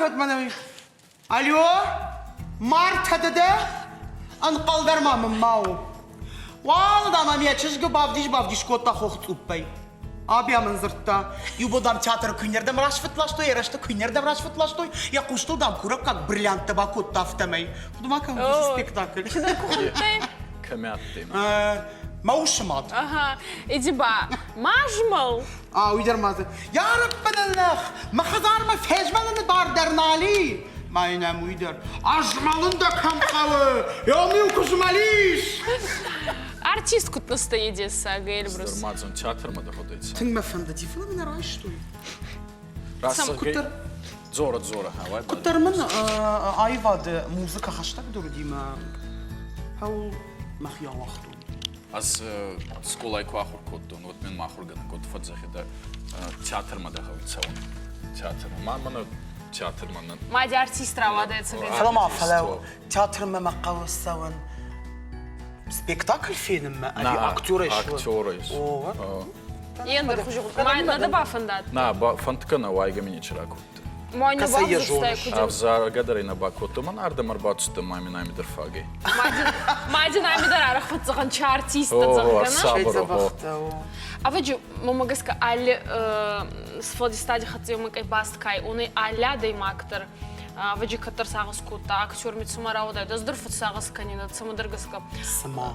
кӕнут мӕнӕ. Алло, Марта ды дӕ? Ӕнхъӕл дӕр ма мын ма у. Уал, дам, ӕм йӕ чызгы бавдис-бавдис кодта хохы цъуппӕй. Абиа мын дзырдта, иу бон, дам, театры куынӕрдӕм расфыт ластой, йӕ рӕзты куынӕрдӕм расфыт ластой, йӕ хъустыл, дам, курӕггаг бриллианттӕ бакодта, афтӕмӕй. Куыд ма кӕм уыцы спектакль? Чидӕр куы хуыдтай? Кӕмӕтты. Мӕ усы мад. Ага, иди ба, ма змӕл. А, уый дӕр ма дзы. Ярӕппӕнӕллӕх, мӕ хӕдзармӕ фезмӕлыны бар дӕр нал и. Ма йын ӕм уый дӕр. Азмӕлын дӕ кӕм хъӕуы? Ём-иу куы змӕлис! Артист куыд настоит дессаг, Эльбрус. Сармадзан театрмӕ дӕ хъуыдыйы. Тынг мӕ фӕндыди, фӕлӕ мын нӕ райстой. Куыддӕр Дзора, дзора, Куыддӕр мын аивады музыкӕ хӕстӕгдӕр уыди мӕ хъӕуыл мӕхи ауагътон. Ӕз скъолайы куы ахуыр кодтон, уӕд мын мӕ ахуыргӕнӕг кодта фӕдзӕхи театрмӕ дӕ хъӕуы цӕуын. Театрмӕ. Ма мӕнӕ театрмӕ нӕ. Мади артист рауадӕй цӕгӕй. Фӕлӕ ма фӕлӕ театрмӕ мӕ хъӕуы цӕуын. Спектакль фенынмӕ ӕви актерӕй Актерӕй. О. Ендӕр хуызы ма нӕ бафӕндад? Нӕ, фӕндгӕ нӕ уайгӕ ми ничи ракодта. Ма не бавзурстай куд? Ӕвзаргӕ дӕр ӕй нӕ бакодтон, мӕн ардӕм ӕрбацудтӕн мамин ами дӕр фагӕй. Мадин ами дӕр арӕх фӕццӕгъӕн чи артисттӕ зӕгъгӕ, Ӕвӕджи, мӕмӕ гӕсгӕ алли сфӕлдистади хӕццӕ еумӕ баст кай, онӕй алли адӕймаг дӕр ӕвӕджи кӕддӕр сагъӕс кодта, актер ми цума рауадайд, ӕз дӕр фӕссагъӕс кӕнинӕ, цӕмӕдӕр гӕсгӕ. Цыма?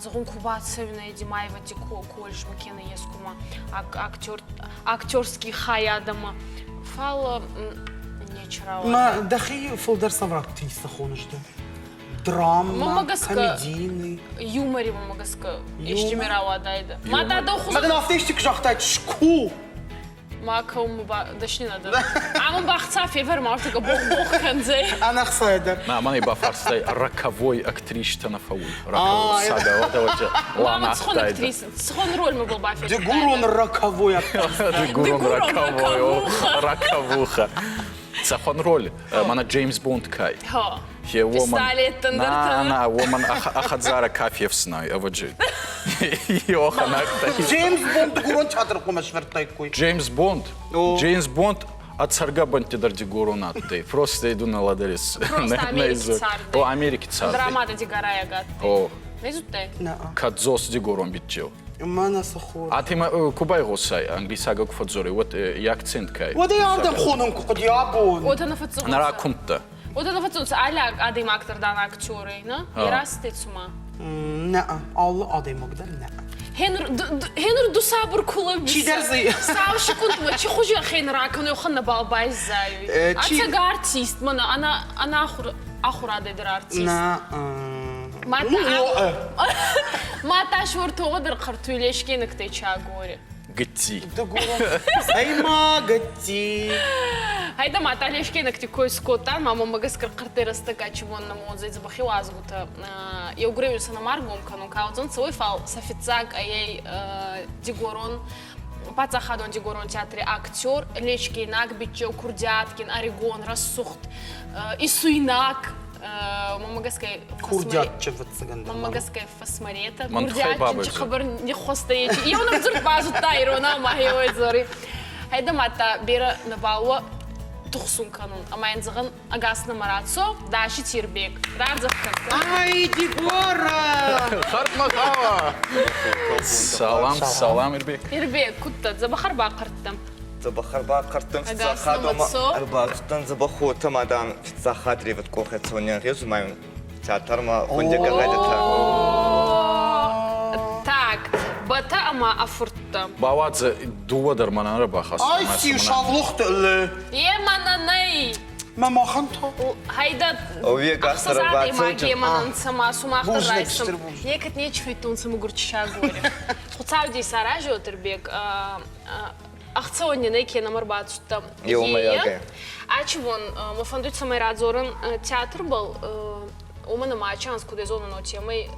Зӕгъун, ку бацӕуинӕ Димаевати колледжмӕ кенӕ ескума актер, актерский хайадӕмӕ. Фал нечи рауадӕй. Ма дӕхи фулдӕр цавӕр актриса хоныс ды? Драма, комедийный? Юмори мӕмӕ гӕсгӕ ести ме рауадайдӕ. Ма дӕ дӕу Ма дын афтӕ исти куы загътаид, ску! Ма кӕумӕ ба дӕсни нӕ дӕн. Ӕма бахца февӕр ма ортага бог-бог кӕндзӕй. Ӕнӕхцайӕ дӕр. На, мӕнӕй бафарстай, роковой актрисӕ нӕ фӕууй. Роковой сага, давайте. Мама цхон актриса, цхон роль ма был бафер. Дигурон роковой актриса. Дигурон роковой, роковуха. Цӕхуӕн роль? Мӕнӕ Джеймс Бонд кай. Хе уомӕн. На, на, уомӕн а хӕдзарӕ ка фефснай, ӕвӕджи. Йоханӕгтӕ. Джеймс Бонд дигорон театр хъумӕ сфӕрдтайккой. Джеймс Бонд. Джеймс Бонд ацӕргӕ бӕнтти дӕр дигорон адтӕй. Просто иду на ладерес. Просто Америки цардӕй. О, Америки цардӕй. Драмада дигарайаг адтӕй. О. Не зудтай? Кӕдзос дигорон биччеу. Мӕнӕ цы хор. Атема ку байгъосай, англисагау ку фӕдздзорай, уӕд и акцент кӕй. Уӕд ӕй ардӕм хонун ку хъуыди абон. Уотӕ нӕ фӕдздзорунцӕ. Нӕ ракумдта. Уотӕ нӕ фӕдздзорунцӕ алли адӕймаг дӕр дан актерӕй, нӕ? Ерастӕй цума. Нӕ, алы адӕймаг дӕр нӕ. Хенур ду сабур ку лӕууис. Чидӕр дзы. Сау секундмӕ чи хузи хен ракӕнуй, хӕннӕбӕл байзайуй. Ӕцӕг артист, мӕнӕ ӕнахур ахурадӕй дӕр артист. Нӕ. Мата шортоға дӕр хъӕртуй лешгенӕгтӕй чагори. Гытти. Ӕй-ма, гытти. Хайда мата лешгенӕгти кой скодтан, ма мӕмӕ гӕсгӕ хъӕртӕй рӕстӕг ачибон намодзӕй дзӕбӕхи уазгутӕ еугурей сӕ намаргом кӕнун каудзӕнцӕ, уой фал сӕ фиццаг ӕй дигорон паддзахадон дигорон театри актер, лечгейнаг биччеу, курдиаткин, ӕригон, рӕсугъд, исуйнаг Мама гӕсгӕ Курдиатджын фыццагӕн дӕр. Мама гӕсгӕ фӕсмарета. Курдиатджын чи хабар ниххуӕстӕ ечи. Еунӕг дзурд базудта иронау ма хеуой дзори. Хайда мадта берӕ нӕбал уо тухсун кӕнун. Ӕма ин зӕгъӕн ӕгас нӕмӕ рацо, Даши Тирбег. Рардзӕх кӕнтӕ. Ай, Дигора! Хартмахава! Салам, салам, Ирбек. Ирбек, кудтӕ, дзӕбӕх ӕрбахъӕрдтӕ? Дзӕбӕх ӕрбахъӕрдтӕн фиццаг ӕрбацудтӕн дзӕбӕх уотӕ ма дан фиццаг хатт ревӕд къохӕцони ӕнгъезуй театрмӕ хундегӕ райдӕдта. Так, Бата ӕма ӕфурттӕ. Бауадзӕ, дууӕ дӕр мӕнӕн ӕрбахӕсс. Ай, ци савлохты лы. Е мӕнӕ нӕй. Мӕ махӕн та? Хайда ӕхсӕз адӕймаги мӕнӕн цӕмӕ сумах дӕр райсӕм. Некӕд нечи федтонцӕ мугурчишагори. Хуцау ди саразио, Ирбек, ӕхцӕуӕн нин ӕй ке нӕмӕ ӕрбацудтӕ. Еумӕйагӕй. Ачивон, мӕ фӕндуй цӕмӕй радзорӕн театрбӕл, уомӕн ӕма ачи куд зонун, темӕй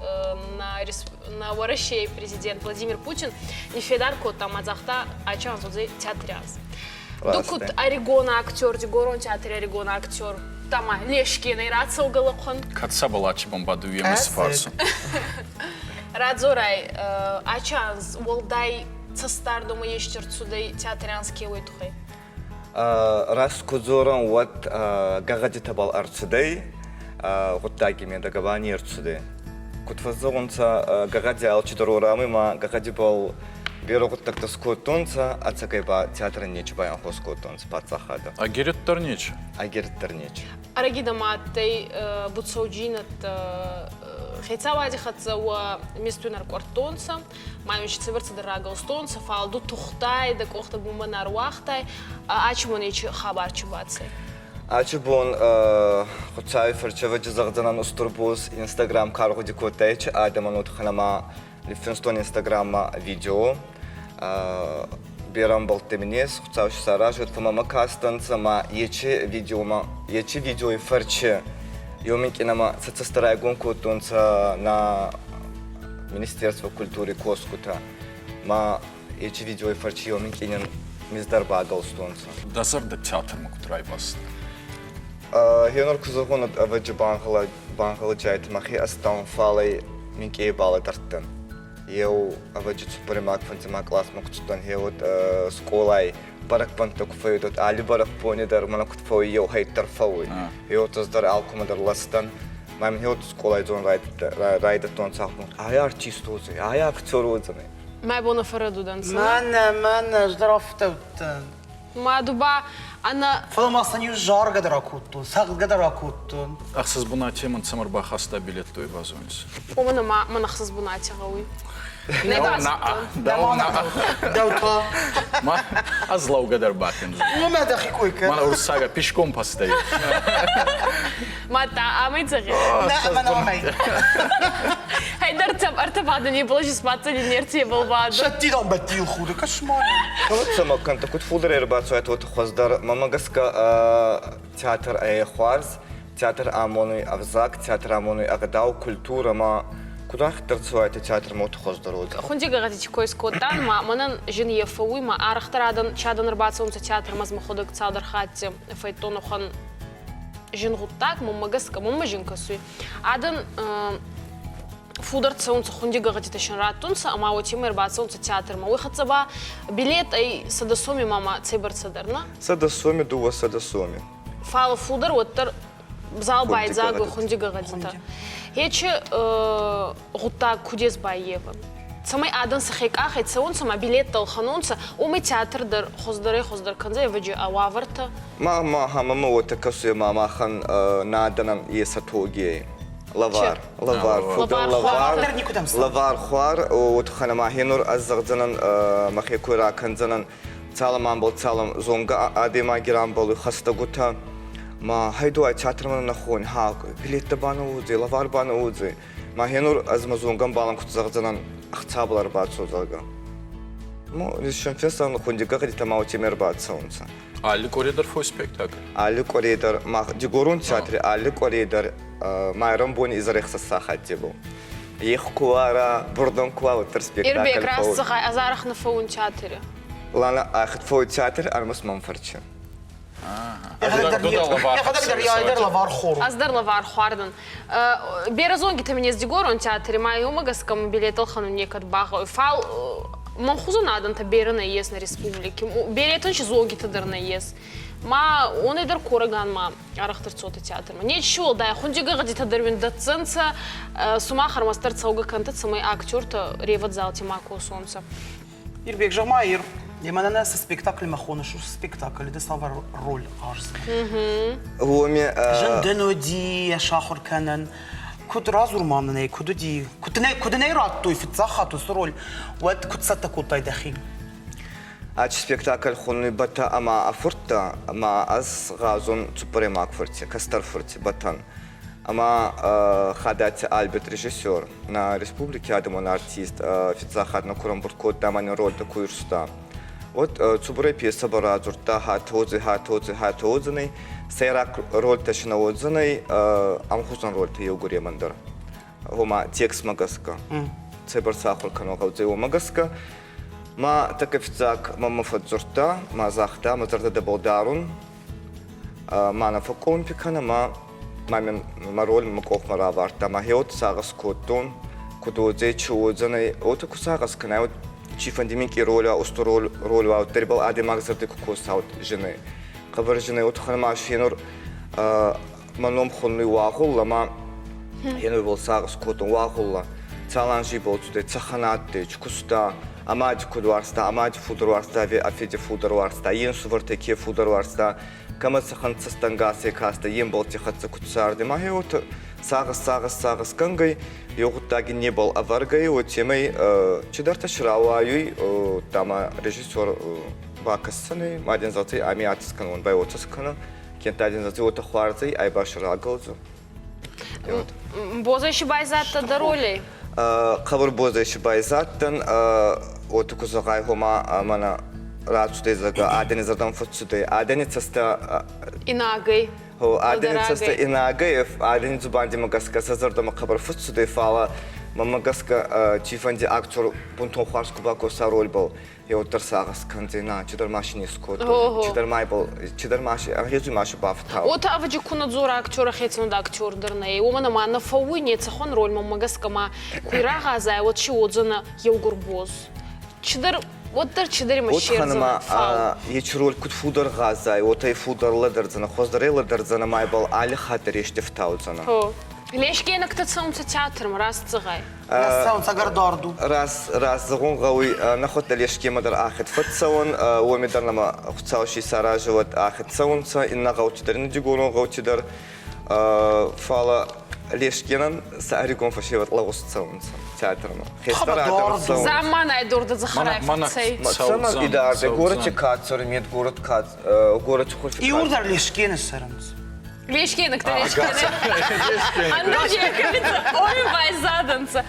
на Уӕрӕсей президент Владимир Путин ниффедар кодта ӕма загъта, ачи анз уодзӕй театри анз. Ду куд ӕригон актер, Дигорон театри ӕригон актер, тама Лешкенӕй рацӕугӕ лӕхъуӕн. Кӕд сӕбӕл ачи бон бадуйемӕ сфарсун. Радзорай, ачи анз уӕлдай цӕстдардомӕ ести рцудӕй театри анз ке уой туххӕй? Раст ку дзорӕн, уӕд гӕгъӕдитӕбӕл ӕрцудӕй, гъуддаги медӕгӕ ба не рцудӕй. Куд фӕззӕгъунцӕ, гӕгъӕди алчидӕр уорамуй ма гӕгъӕдибӕл берӕ гъуддӕгтӕ скодтонцӕ, ӕцӕгӕй ба театрӕн нечи байанхос кодтонцӕ паддзахадӕ. Ӕгириддӕр нечи? Ӕгириддӕр нечи. Ӕрӕги дӕмӕ адтӕй буцӕуджийнӕдтӕ хецауади хӕццӕ уӕ местуй ӕркъуӕрдтонцӕ, ма ин цӕбӕрцӕдӕр рагӕлстонцӕ, фал ду тухтай, дӕ къохтӕ бунмӕ нӕ ӕруагътай. Ачи бон ечи хабар чи бацӕй? Ачи бон Хуцауи фӕрчӕвӕджи зӕгъдзӕнӕн устур боз Инстаграм ка ргъуди кодта, ечи адӕмӕн уотхӕнӕ ниффинстон Инстаграммӕ видео. Берӕ ӕмбӕлттӕ мин ес, Хуцау си саразӕд, фал мӕмӕ кастӕнцӕ ма ечи видеомӕ, ечи видеой фӕрче еу минкъинӕмӕ сӕ цӕстӕ райгон кодтонцӕ на Министерство культури косгутӕ. Ма ечи видеой фӕрче еу минкъинӕн миздӕр багӕлстонцӕ. Дӕ зӕрдӕ театрмӕ куд райвазта? Генор ку зӕгъон, ӕвӕджи бангъӕлӕджайт мӕхе ӕстаун, фалӕй минкъий балӕдӕрдтӕн. Еу ӕвӕджи цуппӕрӕймаг фӕндзӕмаг къласмӕ ку цудтӕн, гъе уӕд скъолай бӕрӕгбӕнттӕ ку фӕййидот, алли бӕрӕгбони дӕр мӕнӕ куд фӕууй, еу хӕйт дӕр фӕууй. Гъе ӕз дӕр алкӕмӕ дӕр лӕстӕн. Ма мин гъе скъолай дзон райдӕдтонцӕ ахургонд. Ай артист уодзӕй, ай актер уодзӕнӕй. Мӕ боны фӕрӕдудӕнцӕ. Мӕнӕ, мӕнӕ, ӕз дӕр афтӕ уыдтӕн. Ма ду ба ӕнӕ Фӕлӕ ма сӕн иу заргӕ дӕр акодтон, цӕгъдгӕ дӕр акодтон. Ӕхсӕз бунати мӕн цӕмӕ ӕрбахаста билеттой базонис. Уомӕн ӕма мӕн ӕхсӕз бунати гъӕуй. Не базудтон. Дӕу та? Ма ӕз лӕугӕ дӕр бакӕндзӕн. Уомӕ дӕхи кой кӕн. Мӕнӕ уруссага пешком постоит. Мадта амӕй дзӕгъи. Нӕ, мӕн амӕй. Хайдӕр ӕртӕ бадӕни положи сбаддзӕни не ртебӕл бадӕ. Сӕтти донбӕттийыл худы кӕсмон. Цӕмӕ кӕнтӕ куд фулдӕр ӕрбацӕуӕт, уотӕ хуӕздӕр. Мӕмӕ гӕсгӕ театр ӕй хуарз, театр амонуй ӕвзаг, театр амонуй ӕгъдау, культурӕ ма куд арӕхдӕр цӕуайтӕ театрмӕ, уотӕ хуӕздӕр уодзӕй. Хунди гӕгъӕдити кой скодтан, ма мӕнӕн зин е фӕууй, ма арӕхдӕр адӕн чадӕн ӕрбацӕунцӕ театрмӕ, ӕз мӕхуӕдӕг цалдӕр хатти фӕйдтон уӕхӕн зин гъуддаг, мӕнмӕ гӕсгӕ, мӕнмӕ зин кӕсуй. Адӕн фулдӕр цӕунцӕ хунди гӕгъӕдитӕ син раттунцӕ ӕма уотемӕй ӕрбацӕунцӕ театрмӕ. Уой хӕццӕ ба билет ӕй 100 соми ма цӕйбӕрцӕдӕр, нӕ? 100 соми, 200 соми. Фал фулдӕр уӕддӕр зал байдзаг уй хунди гӕгъӕдитӕ. Ечи гъуддаг кудес баййевӕ? Цӕмӕй адӕн сӕхе къахӕй цӕунцӕ ма билеттӕ ӕлхӕнунцӕ, уомӕй театр дӕр хуӕздӕрӕй-хуӕздӕр кӕндзӕй ӕвӕджи ӕ уавӕртӕ. Ма ма мама уотӕ кӕсуй ма махӕн надӕнӕн еса тоги лавар лавар фудӕ лавар лавар хуар уотхӕнӕ ма хенур ӕз зӕгъдзӕнӕн мӕхе кой ракӕндзӕнӕн цалам амбал цалам зонгӕ адӕймаги рамбалуй хӕстӕгутӕ ма хайдуай театрмӕ нӕ хон ха билеттӕ ба нӕ уодзӕй лавар ба нӕ уодзӕй ма хенур ӕз мӕ зонгӕн балан куд зӕгъдзӕнӕн ӕхцабӕл ӕрбацо зӕгъгӕ ну фестан хундигӕгъдитӕ ма уотемӕ ӕрбацӕунцӕ. Алли къуӕре дӕр фой спектакль? Алли къуӕре дӕр мах Дигорон театри алли къуӕре дӕр майрӕнбони изӕрӕхсӕз сахатти был. Ех ку уара, бурдон ку уа, уӕддӕр спектакль Ирбек, раст зӕгъай, ӕз арӕх нӕ фӕуун театри. Лана ахид фӕуй театр, ӕрмӕст мӕм фӕрчы. Йӕхӕдӕг дӕр йӕ лӕвар хор. Ӕз дӕр лӕвар хуардӕн. Берӕ зонгитӕ мин ес Дигорон театри, ма уомӕ гӕсгӕ мӕ билет ӕлхӕнун некӕд багъӕуй. Фал мӕн хузӕн адӕнтӕ берӕ нӕййес нӕ республики. Беретӕн си зонгитӕ дӕр нӕййес. Ма уонӕй дӕр корӕган ма арӕхдӕр цотӕ театрмӕ. Нечи уӕлдай хунди гӕгъӕдитӕ дӕр уин дӕтдзӕнцӕ, сумах ӕрмӕстдӕр цӕугӕ кӕнтӕ, цӕмӕй актертӕ ревӕд залти ма косонцӕ. Ирбек, зӕгъ-ма, Ир, мӕнӕ цы спектакльмӕ хоныс, уыцы спектаклы ды цавӕр роль хъаздзынӕ? Уоми Зын дын уыди йӕ сахуыр кӕнын. Куыд радзур ма мын ӕй, куыд уыди, куыд ын ӕй радтой фыццаг хатт уыцы роль, уӕд куыд цӕттӕ кодтай дӕхи? Ачи спектакль хонуй Бӕтӕ ӕма ӕ фурттӕ, ӕма ӕз гъазун цуппӕремаг фурти, кӕстӕр фурти Бӕтӕн. Ӕма Хадати Альберт режиссер, нӕ республики адӕмон артист фиццаг хатт нӕ ку рамбурд кодта ӕма нӕ рольтӕ ку ирста. Вот цубурӕй пьесӕ ба радзурдта хӕтодзи, хӕтодзи, хӕтодзӕнӕй, сӕйраг рольтӕ си нӕ уодзӕнӕй, ӕмхузон рольтӕ еугуремӕн дӕр. Гъома текстмӕ гӕсгӕ. Цӕйбӕрцӕ ахур кӕнун гъӕудзӕй, уомӕ гӕсгӕ. Ма тӕккӕ фиццаг мӕмӕ фӕдздзурдта, ма загъта, мӕ зӕрдӕ дӕбӕл дарун, ма нӕ фӕкъкъулумпи кӕнӕ, ма ма мин мӕ роль мӕ къохмӕ равардта, ма хеуӕтти сагъӕс кодтон, куд уодзӕй, чи уодзӕнӕй, уотӕ ку сагъӕс кӕнай, уӕд Чифӕнди минкъий роль уа, устур роль уа, уӕддӕр ибӕл адӕймаг зӕрди ку косауд зинӕй. Хъӕбӕр зинӕй уотӕхӕн ма фенур мӕ ном хуннуй Уагъулла ма хенуйбӕл сагъӕс кодтон Уагъулла. Цал анзи ибӕл цудӕй, цӕхӕн адтӕй, чи куста, ӕ мади куд уарзта, ӕ мади фулдӕр уарзта ӕви ӕ фиди фулдӕр уарзта, е нсувӕртӕй ке фулдӕр уарзта, кӕмӕ цӕхӕн цӕстӕнгасӕй кастӕй, е мбӕлтти хӕццӕ куд цардӕй. Ма гье уотӕ сагъӕс, сагъӕс, сагъӕс кӕнгӕй, еу гъуддаги небал ӕвӕргӕй, уотемӕй чидӕртӕ си рауайуй, ма режиссер бакӕсдзӕнӕй, ма дин зӕгъдзӕй, ами аци скӕнун, бай уотӕ скӕнӕ, кента дин зӕгъдзӕй, уотӕ хуарзӕй, ай ба рагӕлдзу. Бозӕй си байзадтӕ дӕ ролей? Хъӕбӕр бозӕй си байзадтӕн, уотӕ ку зӕгъай, гъома мӕнӕ рацудӕй, зӕгъгӕ, адӕни зӕрдӕмӕ фӕццудӕй. Адӕни цӕстӕ Инагӕй. Адӕни цӕстӕ инагӕй, адӕни дзубандимӕ гӕсгӕ сӕ зӕрдӕмӕ хъӕбӕр фӕццудӕй, фалӕ мӕмӕ гӕсгӕ цийфӕнди актер бунтон хуарз ку бакоса рольбӕл, еуӕддӕр сагъӕс кӕндзӕнӕ, чидӕр машини скодта, чидӕр ма ибӕл, чидӕр маши, ӕнгъезуй ма бафтау. Уотӕ ӕвӕджи ку нӕ дзора актер хецӕн актер дӕр нӕй, уомӕн ӕма нӕ фӕууй нецӕхуӕн роль мӕмӕ гӕсгӕ ма ку рагъазай, уӕд си уодзӕнӕ еугур боз. Чидӕр уӕддӕр чидӕр имӕ Уотхӕнӕ ечи роль куд фулдӕр гъазай, уотӕ фулдӕр лӕдӕрдзӕнӕ, хуӕздӕрӕй лӕдӕрдзӕнӕ ма ибӕл алли хатт дӕр ести фтаудзӕнӕ. Лешгенӕгтӕ цӕунцӕ театрмӕ, раст зӕгъай. Цӕунцӕ гӕрдорду. Раз зӕгъун гъӕуй, нӕхуӕдтӕ Лескемӕ дӕр ахед фӕццӕуӕн, уоми дӕр нӕмӕ Хуцау си исаразӕуӕд ахед цӕунцӕ, иннӕ гъӕути дӕр, иннӕ дигорон гъӕути дӕр. Фалӕ Лескенӕн сӕ ӕригон фӕсевӕд лӕгъуз цӕунцӕ театрмӕ. Хестӕр адӕм цӕунцӕ. Замманай дорда дзӕхӕрай фӕцӕй. Цӕмӕн идард горӕти ка цӕры, медгород ка горӕти хурфи ка Иурдӕр Лескены цӕрынц. Лешкенӕгтӕ лешкене. Ой, байзадӕнцӕ.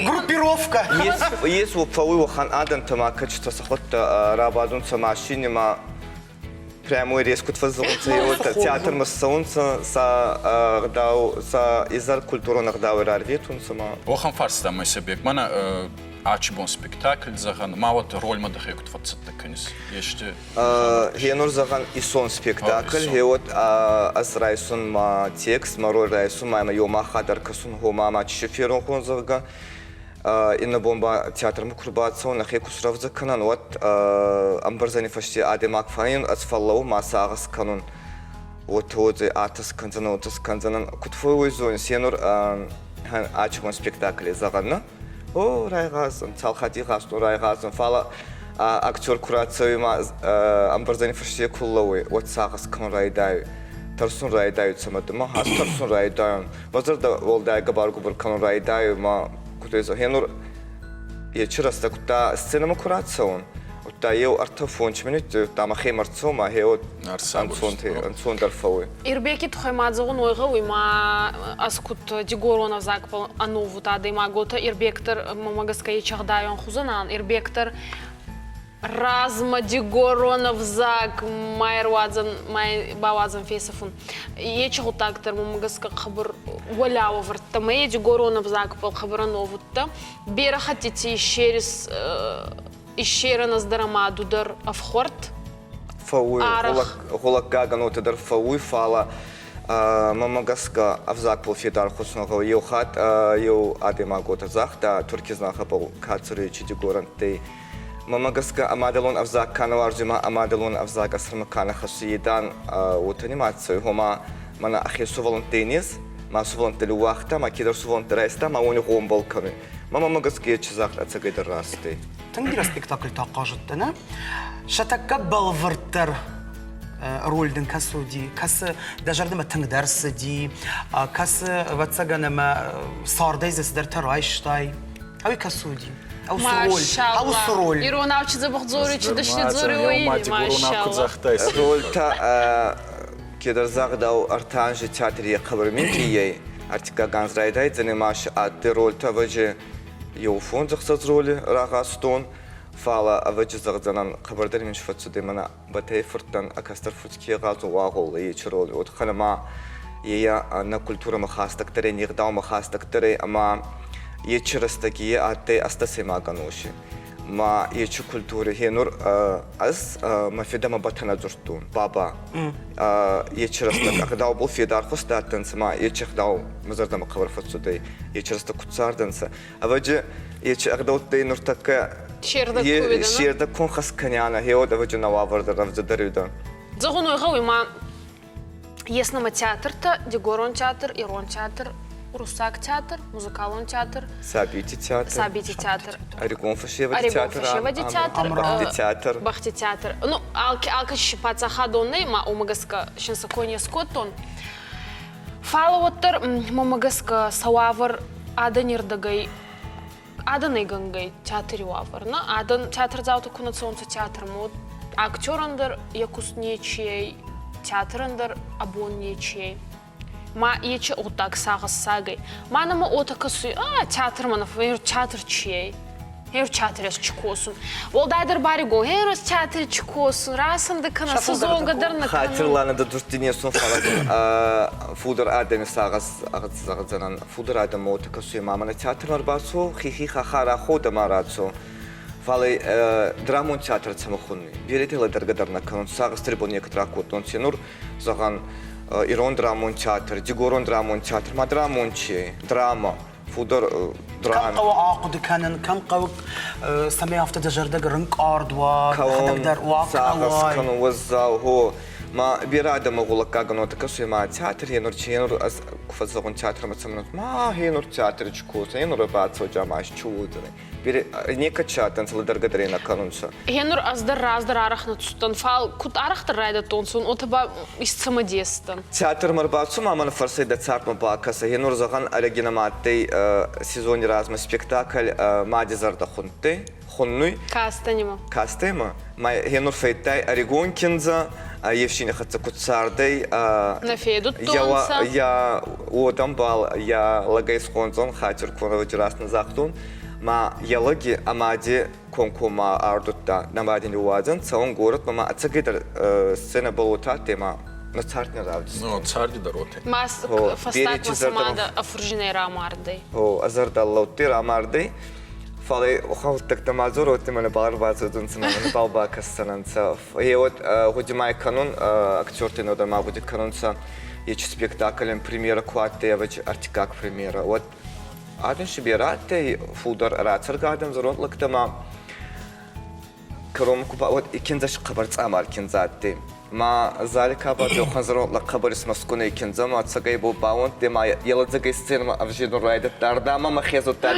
Группировка. Ес фӕууй уӕхӕн адӕмтӕ ма кӕчитӕ сӕхуӕдтӕ рабадунцӕ машини ма прямой рейс куд фӕззӕгъунцӕ, еуетӕ театрмӕ ссӕунцӕ, сӕ ӕгъдау, сӕ изӕр культурон ӕгъдауӕй рарветунцӕ ма. Уӕхӕн фарста Мӕсӕбег, мӕнӕ ачибон спектакль зӕгъӕн, ма уӕд рольмӕ дӕхе куд фӕццӕттӕ кӕнис? Ести Гъенур зӕгъӕн исон спектакль, гъеуӕд ӕз райсун мӕ текст, мӕ роль райсун, ма еума хатт ӕркӕсун, гъома ма чи феронхон, зӕгъгӕ. Иннӕ бон ба театрмӕ ку рбацӕун, нӕхе ку срӕвдзӕ кӕнӕн, уӕд ӕмбӕрзӕни фӕсте адӕймаг фӕййун, ӕз фӕллӕуу ма сагъӕс кӕнун. Уотӕ уодзӕй, атӕ скӕндзӕнӕн, уотӕ скӕндзӕнӕн. Куд фӕууидзон, сенур ачибон спектакле зӕгъӕн, нӕ? О, райгъазӕн, цал хатти гъазтон, райгъазӕн, фалӕ актер ку рацӕуй ма ӕмбӕрзӕни фӕсте ку лӕууй, уӕд сагъӕс кӕнун райдайуй. Тӕрсун райдайуй цӕмӕдӕр. Ма ӕз тӕрсун райдайун. Мӕ зӕрдӕ уӕлдай гӕбар-губур кӕнун райдайуй ма куд гъенур ечи рӕстӕг удта сценӕмӕ ку рацӕун, удта еу ӕртӕ фондз минутти удта мӕхе мӕрцо ма гъе ӕнцондӕр фӕууй. Ирбеки туххӕй ма зӕгъун уой гъӕуй, ма ӕз куд дигорон ӕвзагбӕл ӕновуд адӕймаг, уотӕ Ирбек дӕр мӕмӕ гӕсгӕ ечӕгъдайон хузӕн ан. Ирбек дӕр размӕ дигорон ӕвзаг ма ӕруадзӕн, ма бауадзӕн фесӕфун. Ечи гъуддаг дӕр мӕмӕ гӕсгӕ хъӕбӕр уӕлиау ӕвӕрдта. Ма е дигорон ӕвзагбӕл хъӕбӕр ӕновудтӕ. Берӕ хӕттити иссерис иссерӕн ӕз дӕр ӕма ду дӕр ӕфхуӕрд. Фӕууй, гъулӕггагӕн уотӕ дӕр фӕууй, фалӕ мӕмӕ гӕсгӕ ӕвзагбӕл федар хуцун гъӕуй. Еу хатт еу адӕймаг уотӕ загъта, Турки знахӕбӕл ка цӕруй, чи дигорӕнттӕй. Мӕмӕ гӕсгӕ ӕ мадӕлон ӕвзаг ка нӕ уарзуй ма ӕ мадӕлон ӕвзаг ӕ сӕрмӕ ка нӕ хӕссуй, е, дан, уотӕ нимад цӕуй, гъома мӕнӕ ӕхе сувӕллӕнттӕй нез, ма сувӕллӕнттӕ ниууагъта, ма кедӕр сувӕллӕнттӕ райста, ма уони гъомбӕл кӕнуй. Мӕмӕ гӕсгӕ ечи загъд ӕцӕгӕйдӕр раст ӕй. Тынг бирӕ спектакльтӕ хъазыдтӕ, нӕ? Сӕ тӕккӕ бӕлвырддӕр роль дын кӕцы уыди, кӕцы дӕ зӕрдӕмӕ тынгдӕр цыди, кӕцы, ӕвӕццӕгӕн, ӕмӕ цардӕй дзы цыдӕртӕ райстай. Ау кӕцы уыди? Ау цы роль? Ау цы роль? Иронау чи дзӕбӕх дзоры, чи дӕсны дзоры, уый, машаллах. Рольтӕ кедӕр загъдау ӕртӕ анзи театри хъӕбӕр минкъиййӕй, ӕртиккаг анз райдайдзӕнӕй ма си адтӕй рольтӕ ӕвӕджи еу фондзӕхсӕз роли рагъазтон, фалӕ ӕвӕджи зӕгъдзӕнӕн, хъӕбӕрдӕр мин фӕццудӕй мӕнӕ Батӕй фурттӕн ӕ кӕстӕр фурт ке гъазун уагъол ечи роль. Уотхӕн ӕма е нӕ культурӕмӕ хастӕгдӕр ӕй, не гъдаумӕ хастӕгдӕр ӕй ӕма ечи рӕстӕги е адтӕй ӕстӕсӕймаг ӕноси. Ма ечи культури гьенур ӕз мӕ федӕмӕ батӕнӕ дзурдтон, баба. Ечи рӕстӕг ӕгъдаубӕл федар хуст адтӕнцӕ ма ечи ӕгъдау мӕ зӕрдӕмӕ хъӕбӕр фӕццудӕй. Ечи рӕстӕг куд цардӕнцӕ. Ӕвӕджи ечи ӕгъдӕуттӕй нуртӕккӕ Се рдӕг кун хӕс кӕнианӕ, хеуӕд ӕвӕджи нӕ уавӕр дӕр рӕвдзӕдӕр уидӕ. Зӕгъун уой гъӕуй ма ес нӕмӕ театртӕ, Дигорон театр, Ирон театр, Уруссаг театр, музыкалон театр, Сабийти театр, Сабийти театр, Ӕригон фӕсевӕди театр, фӕсевӕди театр, Бӕхти театр. Бӕхти театр. Ну, алкӕ паддзахадон нӕй, ма уомӕ гӕсгӕ син сӕ кой не скодтон. Фал уӕддӕр мӕмӕ гӕсгӕ сӕ уавӕр адӕни рдӕгӕй адӕнӕй гӕнгӕй театри уавӕр. На адӕн театрдзаутӕ ку нӕ цӕунцӕ театрмӕ, актерӕн дӕр йӕ куст нечи ӕй, театрӕн дӕр ӕ бон нечи ӕй. Ма ечи гъуддаг сагъӕссагӕй. Ма нӕмӕ уотӕ кӕсуй, а театрмӕ нӕ театр чи ӕй? Гьер театрес чи косун. Уӕлдайдӕр баригон, гьер театри чи косун, расанды кӕнӕ сезонгӕ дӕр нӕ кӕнун. Хатирлана да дурти не сун фалагун фулдӕр адӕми сагъӕс зӕгъдзӕнӕн. Фулдӕр адӕм уотӕ кӕсуй, ма мӕнӕ театрмӕ ӕрбацо, хи-хи-ха-ха раходӕ ма рацо. Фал драмон театр цӕмӕ хуннуй? Беретӕ лӕдӕргӕ дӕр нӕ кӕнун. Сагъӕс трибун некӕд ракодтонцӕ. Нур, зӕгъӕн, ирон драмон театр, дигорон драмон театр, ма драмон чи? Драма. Фулдӕр Кӕм хъӕуы ахъуыды кӕнын, кӕм хъӕуы, цӕмӕй афтӕ дӕ зӕрдӕ рынкъард уа, дӕхӕдӕг дӕр уа, сагъӕс кӕнун уӕззау, хо. Ма берӕ адӕмы гъулӕггагӕн уотӕ кӕсуй, ма театр енур чи енур ӕз ку фӕззӕгъун театрмӕ цӕмӕн, ма енур театри чи косун, енур бацӕуджа ма чи уодзӕнӕй. Бере некӕд адтӕнцӕ лӕдӕргӕ дӕр нӕ кӕнунцӕ. Генур ӕз дӕр раздӕр арӕх нӕ цудтӕн, фал куд арӕхдӕр райдӕдтонцӕ, уотӕ ба исцӕмӕдес дӕн. Театрмӕ рбацу ма мӕн фӕрсӕй дӕ цардмӕ бакӕсӕ. Генур зӕгъӕн, ӕрӕги нӕмӕ адтӕй сезони размӕ спектакль «Мади зӕрдӕ хунтӕй», хуннуй. Кастӕн имӕ. Кастӕ имӕ. Ма генур федтай ӕригон киндзӕ, е фсини хӕццӕ куд цардӕй. Нӕ федудтонцӕ. Я уодӕмбал, я лӕгӕй схондзон, хатир кунович раст нӕ загътон. Ма йӕ лӕги ӕ мади комкоммӕ ардудта, нӕ мади ниууадзӕн, цӕун горӕтмӕ ма ӕцӕгӕйдӕр сценӕбӕл уотӕ адтӕй ма нӕ цард не равдиста. Ну, царди дӕр уотӕ. Ма фӕстагмӕ сӕ мадӕ ӕфуржинӕй рамардӕй. О, ӕ зӕрдӕ лӕудтӕй рамардӕй. Фал гъуддӕгтӕ ма дзоротти мӕнӕ бал ӕрбацудӕнцӕ, мӕнӕ бал бакӕсдзӕнӕнцӕ. Е уӕд гъуди ма кӕнун, актерти нодӕр ма гъуди кӕнунцӕ, ечи спектаклен премьера ку адтӕй, ӕвӕдзи ӕртиккаг премьера. Уӕд адӕм си берӕ адтӕй, фулдӕр рацӕргӕ адӕм зӕронд лӕгтӕ ма кӕронмӕ ку уӕд и киндзӕ хъӕбӕр цъамар киндзӕ адтӕй. Ма зали ка бадтӕй, уӕхӕн зӕронд лӕг хъӕбӕр исмӕскунӕй киндзӕ ма ӕцӕгӕй бо баууӕндтӕй ма е лӕдзӕгӕй сценӕмӕ ӕвзедун райдӕдта, ардӕмӕ мӕ хезудта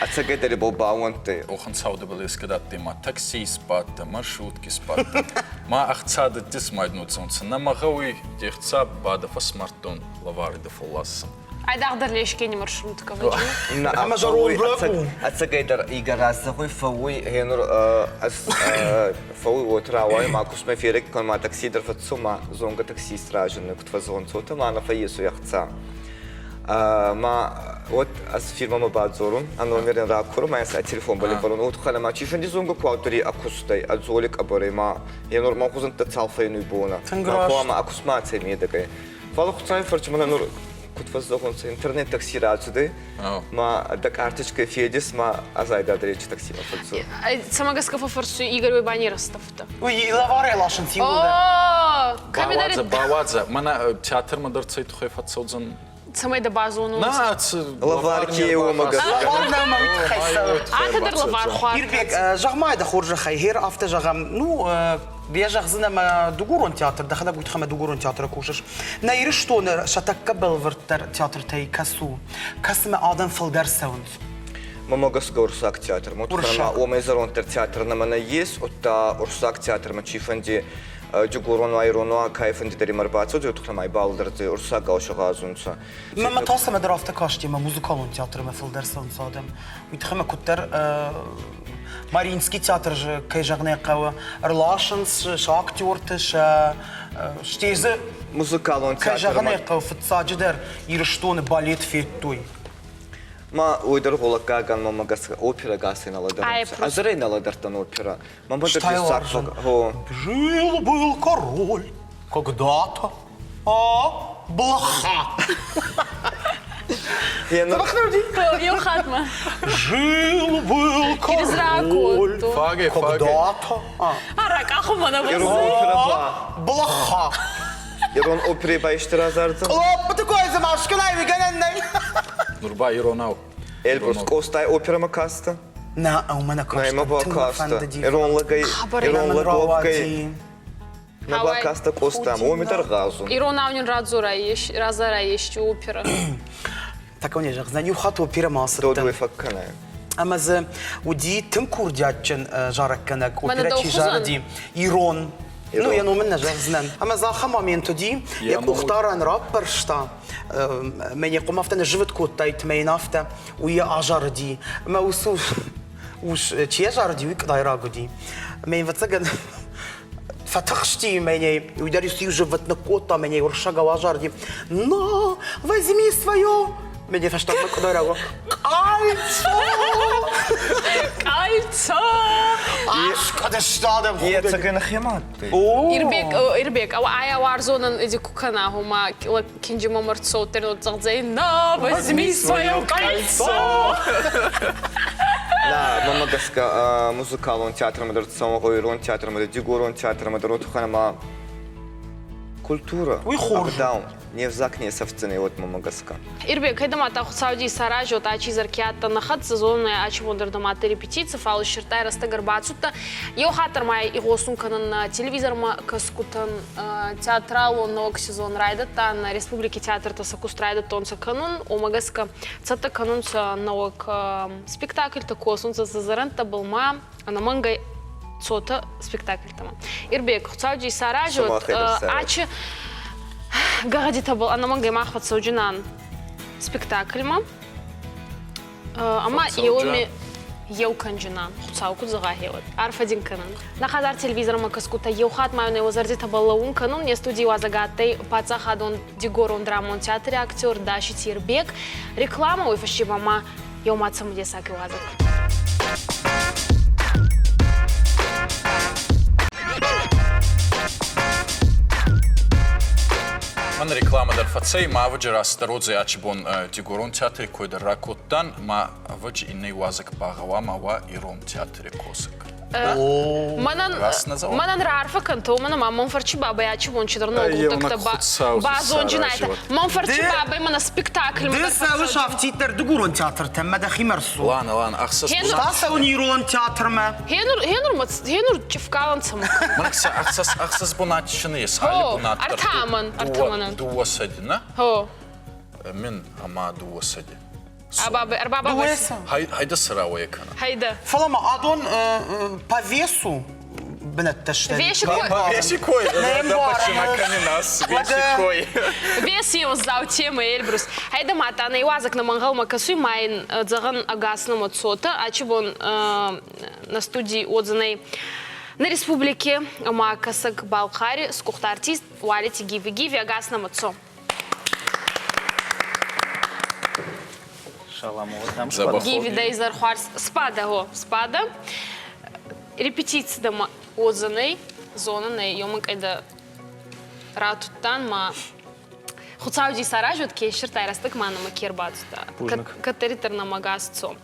ӕцӕгӕйдӕр бо баууӕндтӕй. Охӕн цаудӕбӕл ескӕд адтӕй ма такси исбадтӕ, маршрутки исбадтӕ. Ма ӕхца дӕттис ма ӕднуцонцӕ. Нӕ мӕ гъӕуй де хца ба дӕ фӕсмардтон лӕвари дӕ фӕллассан. Айдагъдӕр Лешкени маршрутка вӕджи. Ӕмӕ зӕронд лӕг у. Ӕцӕгӕйдӕр игӕрӕзӕгъуй фӕууй гъенур ӕз фӕууй уотӕ рауайы ма кусмӕ ферек кӕн ма такси дӕр фӕццо ма зонгӕ таксист разынны куд фӕззонцотӕ ма нӕ фӕййесуй ӕхца. Ма вот ӕз фирмӕмӕ бадзорун, а номерӕн ракурун, ма сӕ телефон балӕвӕрун. Вот хӕлӕ ма чи фӕнди зонгӕ ку аутори акустӕй, ӕдзоли къӕбӕрӕй ма енур ма хузӕнттӕ цал фӕйнуй бона. Тынг раст. Ма акусмӕ ацӕй медӕгӕй. Фал Хуцауи фӕрцы мӕнӕ нур куд фӕззӕгъунцӕ, интернет такси рацудӕй, ма дӕ карточкӕй федис, ма азайда речи таксимӕ фӕццо. Цӕмӕ гӕсгӕ фӕфӕрсуй Игорь уой ба не растӕфта. Уй лӕварӕй ласынц иууылдӕр. О, Бауадзӕ, бауадзӕ. Мӕнӕ театрмӕ дӕр цӕй туххӕй фӕццӕудзӕн? Цӕмӕй дӕ базонун. На, Лаварки уомӕ гӕсгӕ. Лавар нӕма уый тыххӕй цӕуы. Атӕ дӕр лавар хуар. Ирбег, зӕгъ-ма дӕ хорзӕхӕй, гьер афтӕ зӕгъӕм, ну, йӕ зӕгъдзынӕ мӕ дыгурон театр, дӕхӕдӕг уый тыххӕй мӕ дыгурон театры кусыс. Нӕ Ирыстоны сӕ тӕккӕ бӕлвырддӕр театртӕй кӕцы у? Кӕцымӕ адӕм фылдӕр цӕуынц? Мӕмӕ гӕсгӕ уырыссаг театрмӕ. Уырыссаг. Уомӕй зӕронддӕр театр нӕмӕ нӕййес, удта уырыссаг театрмӕ чи фӕнди дигорон уа, ирон уа, кай фӕнди дӕр имӕ ӕрбацӕуй, уотӕ ма ибӕл дӕр уырыссагау сӕ гъазунцӕ. Мӕнмӕ та цӕмӕдӕр афтӕ касти, ӕмӕ музыкалон театрмӕ фылдӕр цӕуынц адӕм. Уый тыххӕй мӕ куыддӕр Мариинский театр кӕй зӕгъын ӕй хъӕуы, ӕрласынц сӕ актерты, сӕ стӕй дзы музыкалон кӕй зӕгъын ӕй хъӕуы, фыццаджыдӕр Ирыстоны балет федтой. Ма уой дӕр гъулӕггагӕн мӕмӕ гӕсгӕ оперӕ гасӕй нӕ лӕдӕрунцӕ. Ӕзӕрӕй нӕ лӕдӕрдтӕн оперӕ. Мӕмӕ дӕр дессаг Жил-был король когда-то, а блоха. Еу хатмӕ. Жил-был король когда-то. А ракъахумӕ нӕ Блоха. Ирон оперӕ байсты разардзӕн? Кълоппыты кой дзы ма скӕнай, уый гӕнӕн нӕй. Нур ба иронау. Эльбрус, Къостай оперӕмӕ кастӕ? Нӕ, уымӕ нӕ кастӕн. Нӕ бакастӕ. Ирон лӕгӕй, ирон лӕг уӕвгӕй нӕ бакастӕ Къостамӕ. Уоми дӕр гъазун. Иронау нин радзорай ести опера. Такого не зӕгъдзӕн. Иу хатт оперӕмӕ ацыдтӕн. Додой фӕккӕнай. Ӕмӕ дзы уыди тынг курдиатджын зарӕггӕнӕг, оперӕ чи зарыди, ирон. Ну, йӕ ном ын нӕ зӕгъдзынӕн. Ӕмӕ дзы ахӕм момент уыди, йӕ къухдарӕн раппӕрста, мӕ йӕ хъуым афтӕ ныззывыт кодтаид, мӕ йын афтӕ, уый йӕ азарыди. Ӕмӕ уыцы ус, чи йӕ зарыди, уый къдайраг уыди. Ӕмӕ йын, ӕвӕццӕгӕн, фӕтыхсти мӕнӕй, уый дӕр иу зыввытт ныккодта, мӕнӕй уырыссагау азарыди. Но возьми свое Мӕнӕ фӕстагмӕ къдайраг Кольцо! Кольцо! Аскъуыдысты адӕм. Ецӕгӕй нӕхемӕ адтӕй. Ирбек, Ирбек, ая уарзонӕн иди ку кӕна, гъома кинджи мамӕрцоттер нуццӕгъдзӕй «На, возьми свое кольцо!» На, мӕмӕ гӕсгӕ музыкалон театрмӕ дӕр цӕуӕн гъӕуй, ирон театрмӕ дӕр, дигорон театрмӕ дӕр, уотӕ ма культура, Уый хорз. ӕгъдау, не взаг не сӕфдзӕнӕй уӕд мӕмӕ гӕсгӕ. Ирбек, кӕдӕм ата Хуцауди исаразиот, ачи зӕркиадтӕ нӕ хӕццӕ зонӕ, ачи вондӕрдӕмӕ адтӕй репетици, фал иссердтай рӕстӕг ӕрбацудтӕ. Еу хатт ма игъосун кӕнӕн телевизормӕ кӕсгутӕн театралон нӕуӕг сезон райдӕдта, нӕ республики театртӕ сӕ куст райдӕдтонцӕ кӕнун, уомӕ гӕсгӕ цӕттӕ кӕнунцӕ нӕуӕг спектакльтӕ, косунцӕ сӕ зӕрӕндтӕбӕл ма ӕнӕмӕнгӕй цотӕ спектакльтӕмӕ. Ирбек, Хуцауди исаразиот, ачи гӕгъӕдитӕбӕл ӕнӕмӕнгӕй мах фӕццӕуджинан спектакльмӕ. Ӕма еуеми еу кӕнджинан, Хуцау ку зӕгъа хеуӕд. Арфӕ дин кӕнӕн. Нӕ хӕдзар телевизормӕ кӕсгутӕ еу хатт ма нӕ зӕрдитӕбӕл лӕуун кӕнун. Не студий уазӕг адтӕй паддзахадон Дигорон драмон театри актер Дашити Ирбек. Реклама уой фӕсте ба ма еума цӕмӕдесаг иуазӕг. Мӕн реклама дӕр фӕцӕй, ма ӕвӕджи рацыдӕр ачи бон Дигорон театри кой дӕр ракодтан, ма ӕвӕджи иннӕ иуазӕг ба гъӕуама уа Ирон театри косӕг. Мӕнӕн мӕнӕн раарфӕ кӕнтӕ, уымӕн ӕмӕ мӕн фӕрчы бабӕй ачи бон чидӕр ног гъуддӕгтӕ базонджынайтӕ. Мӕн фӕрчы бабӕй мӕнӕ спектакльмӕ Ды цӕуыс афтиддӕр дыгурон театртӕм, мӕ дӕхимӕ рцу. Лана, Лана, ӕхсӕз Та цӕуын ирон театрмӕ. Генур, генур, генур чъифкалӕн цӕмӕ. Мӕн ӕхсӕз бунати шыны ес, али бунат дӕр Ӕртӕмӕн, ӕртӕмӕнӕн. Дууӕ сӕди, нӕ? Хо. Мин ӕма дууӕ сӕди. Ӕрбабабӕ. Хайда сырауӕй кӕна. Хайда. Фӕлӕ ма адон по весу бынӕттӕ сты. Веси кой. Веси кой. Веси кой. Вес еуӕззау темӕ, Эльбрус. Хайда ма та нӕ иуазӕг нӕм ӕнхъӕлмӕ кӕсуй, ма ин зӕгъӕн ӕгас нӕмӕ цотӕ. Ачи бон на студии уодзӕнӕй нӕ республики ӕма Кӕсӕг-Балхъари сгухт артист Уалити Гиви. Гиви, ӕгас нӕмӕ цо. Гиви изӕрхуарз спада го спада. Репетицидама уодзӕнӕй, зонӕнӕй, ёмӕ кӕдӕ ратудтан ма Хуцауди саразут, ке ссыртай рӕстӕг ма нӕмӕ ке рбацудта. Кӕддӕриддӕр нӕмӕ гас цо.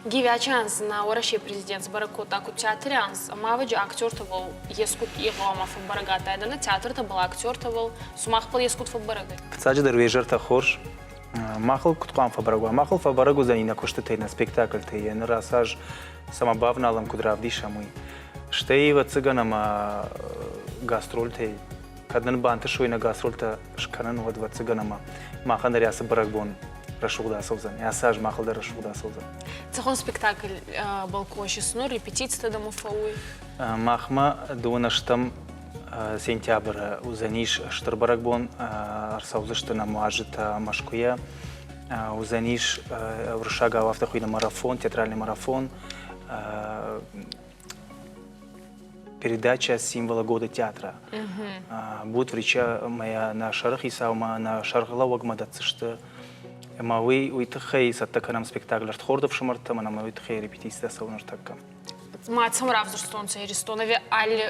Гивячи анз нӕ Уӕрӕсей президент сбӕрӕг кодта, куд театри анз, ӕма ӕвӕджи актертӕбӕл ескуд гъӕуама фӕббӕрӕг адтайдӕ, нӕ театртӕбӕл, актертӕбӕл, сумахбӕл ескуд фӕббӕрӕг ӕй? Фыццаджыдӕр уе зӕртӕ хорз. Махыл куыд хъуамӕ фӕбӕрӕг уа? Махыл фӕбӕрӕг уыдзӕни нӕ куыстытӕй, нӕ спектакльтӕй, йӕ ныр ацы аз цӕмӕ бавналӕм, куыд равдисӕм, уый. Стӕй, ӕвӕццӕгӕн, ӕмӕ гастрольтӕй, кӕд нын бантысой нӕ гастрольтӕ скӕнын, уӕд, ӕвӕццӕгӕн, ӕмӕ махӕн дӕр ацы бӕрӕгбон рӕсугъд ацӕудзӕн, ацы аз махыл дӕр рӕсугъд ацӕудзӕн. Цӕхуӕн спектакль балкошис? Ну, репетицитӕ дӕмӕ фӕууй? Махмӕ дыууын ӕстӕм сентябры уыдзӕнис стыр бӕрӕгбон, ӕрцӕудзысты нӕм уазджытӕ Мӕскуыйӕ. Уыдзӕнис уырыссагау афтӕ хуыйны марафон, театральный марафон. Передача символа года театра. Будет встреча моя нӕ сӕры хицаумӕ, нӕ сӕргълӕууӕгмӕ дӕтдзысты. Ӕмӕ уый уый тыххӕй цӕттӕ кӕнӕм спектакль ӕрдхорд ӕфсымӕртӕм ӕмӕ уый тыххӕй репетицитӕ цӕуы ныртӕккӕ. Ма цӕмӕ равзӕрстонцӕ Иристон ӕви алли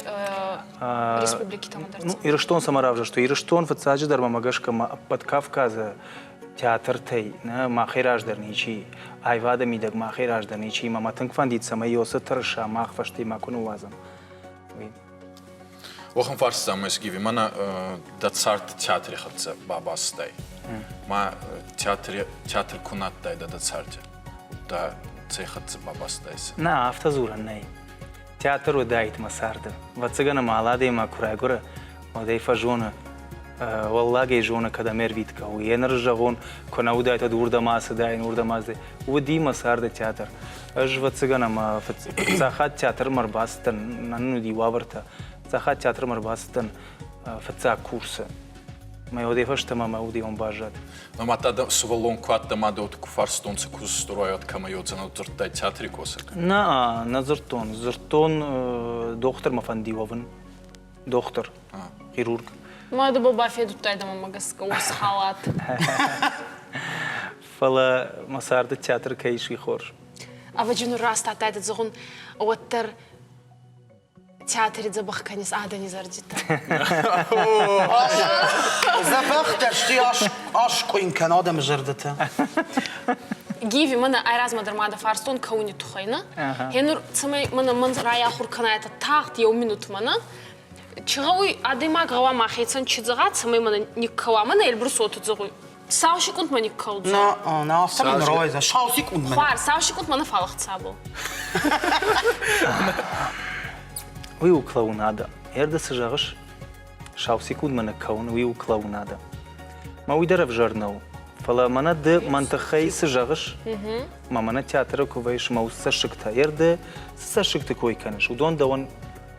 республикитӕмӕ дӕр? Ну, Ирыстон цӕмӕ равзӕрстой? Ирыстон фыццаджыдӕр мӕ гӕсгӕ ма ӕппӕт Кавказы театртӕй нӕ махӕй раздӕр ничи, аивады мидӕг махӕй раздӕр ничи, ӕмӕ мӕ тынг фӕндид, цӕмӕй Иосы тырыса мах фӕстӕ макуы ныууадзӕм. Уый. Уӕхӕн фарста ма Гиви, мӕнӕ дӕ цард театри хӕццӕ бабастай. Ма театри, театр ку на адтайдӕ дӕ царди, удта Цӕй хӕццӕ бабастайсӕ? Нӕ, афтӕ дзурӕн нӕй. Театр уыдаид мӕ царды. Ӕвӕццӕгӕн ӕмӕ алы адӕймаг куы райгуыры, уӕд ӕй фӕзоны, уӕллагӕй зоны, кӕдӕм ӕрвитгӕ у. Йе ныр зӕгъон, куы нӕ уыдаид, уӕд уырдӕм ацыдаин, уырдӕм ацыдаин. Уыди мӕ царды театр. Ӕз, ӕвӕццӕгӕн, ӕмӕ фыццаг хатт театрмӕ ӕрбацыдтӕн, нын уыди уавӕртӕ. Фыццаг хатт театрмӕ ӕрбацыдтӕн фыццаг курсы. Мӕ уӕдӕй фӕстӕмӕ мӕ удион баззад. Но ма та сывӕллон куы адтӕ ма дӕу куы фарстонцӕ, ку сдурайуат кӕмӕ йодзӕнӕ, дзырдтай театри косӕг? Нӕ, нӕ дзырдтон. Дзырдтон дохтырмӕ фӕнди уӕвын. Дохтыр, хирург. Ма ды бафедудтай дӕ мӕмӕ гӕсгӕ урс халат. Фӕлӕ мӕ царды театр кӕй ис, уый хорз. Ӕвӕджи нур раст адтайдӕ зӕгъун, уӕддӕр театри дзӕбӕх кӕнис адӕни зӕрдитӕ. Дзӕбӕх дӕр сты аскъуыйын кӕн адӕмы зӕрдӕтӕ. Гиви, мӕнӕ айразмӕ дӕр ма дӕ фарстон кӕуни туххӕй, нӕ? Гьенур цӕмӕй мӕнӕ мӕн райахур кӕнайтӕ тагъд еу минутмӕ, нӕ? Чи гъӕуй адӕймаг гъӕуама хецӕн чи зӕгъа, цӕмӕй мӕнӕ никкӕуа, мӕнӕ Эльбрус уотӕ зӕгъуй. Сау секундмӕ никкӕудзӕн. На, на, афтӕ мын рауайдзӕн. Сау секундмӕ. Хуар, сау секундмӕ нӕ фӕлӕгъцабыл. Уый у клоунадӕ. Ӕрды цы зӕгъыс? Сау секундмӕ ныккӕуын, уый у клоунадӕ. Мӕ уый дӕр ӕвзӕр нӕу. Фӕлӕ мӕнӕ ды мӕн тыххӕй цы зӕгъыс, мӕ мӕнӕ театры куы вӕййыс мӕ уыцы цӕссыгтӕ, ӕрды цы цӕссыгты кой кӕныс, уыдон дӕуӕн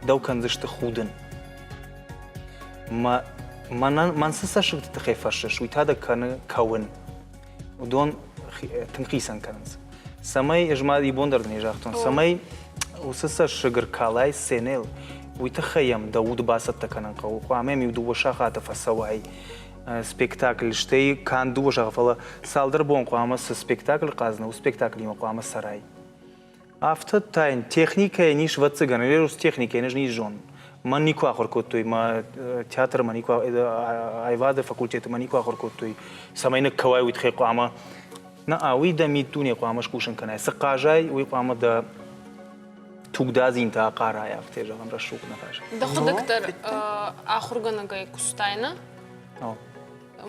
дӕу кӕндзысты худын. Мӕ, мӕнӕн, мӕн цы цӕссыгты тыххӕй фӕрсыс, уый та дӕ кӕны кӕуын. Уыдон тынг хицӕн кӕнынц. Цӕмӕй, ӕз ма ибон дӕр дын загътон, цӕмӕй уыцы цӕссыг ӕркалай сценӕйыл, уый тыххӕй йӕм дӕ уд бацӕттӕ кӕнын хъӕуы. Хъуамӕ йӕм иу дыууӕ сахаты фӕцӕуай спектакль, стӕй канд дыууӕ сахаты, фӕлӕ цалдӕр бон хъуамӕ цы спектакль хъазына, уыцы спектаклимӕ хъуамӕ цӕрай. Афтӕ та йын техникӕйӕн ис, ӕвӕццӕгӕн, ӕз техникӕйӕн ӕз ницы зонын. Мӕн никуы ахуыр кодтой, мӕ театры мӕ никуы, аивады факультеты мӕ никуы ахуыр кодтой, цӕмӕй ныккӕуай, уый тыххӕй хъуамӕ. Нӕ, уый дӕ миддуне хъуамӕ скусын кӕнай. Цы хъазай, уый хъуамӕ дӕ тугдадзинтӕ ахъарай, афтӕ зӕгъӕм, рӕсугъд ныхас. Дӕхуыдӕг дӕр ахуыргӕнӕгӕй куыстай, нӕ?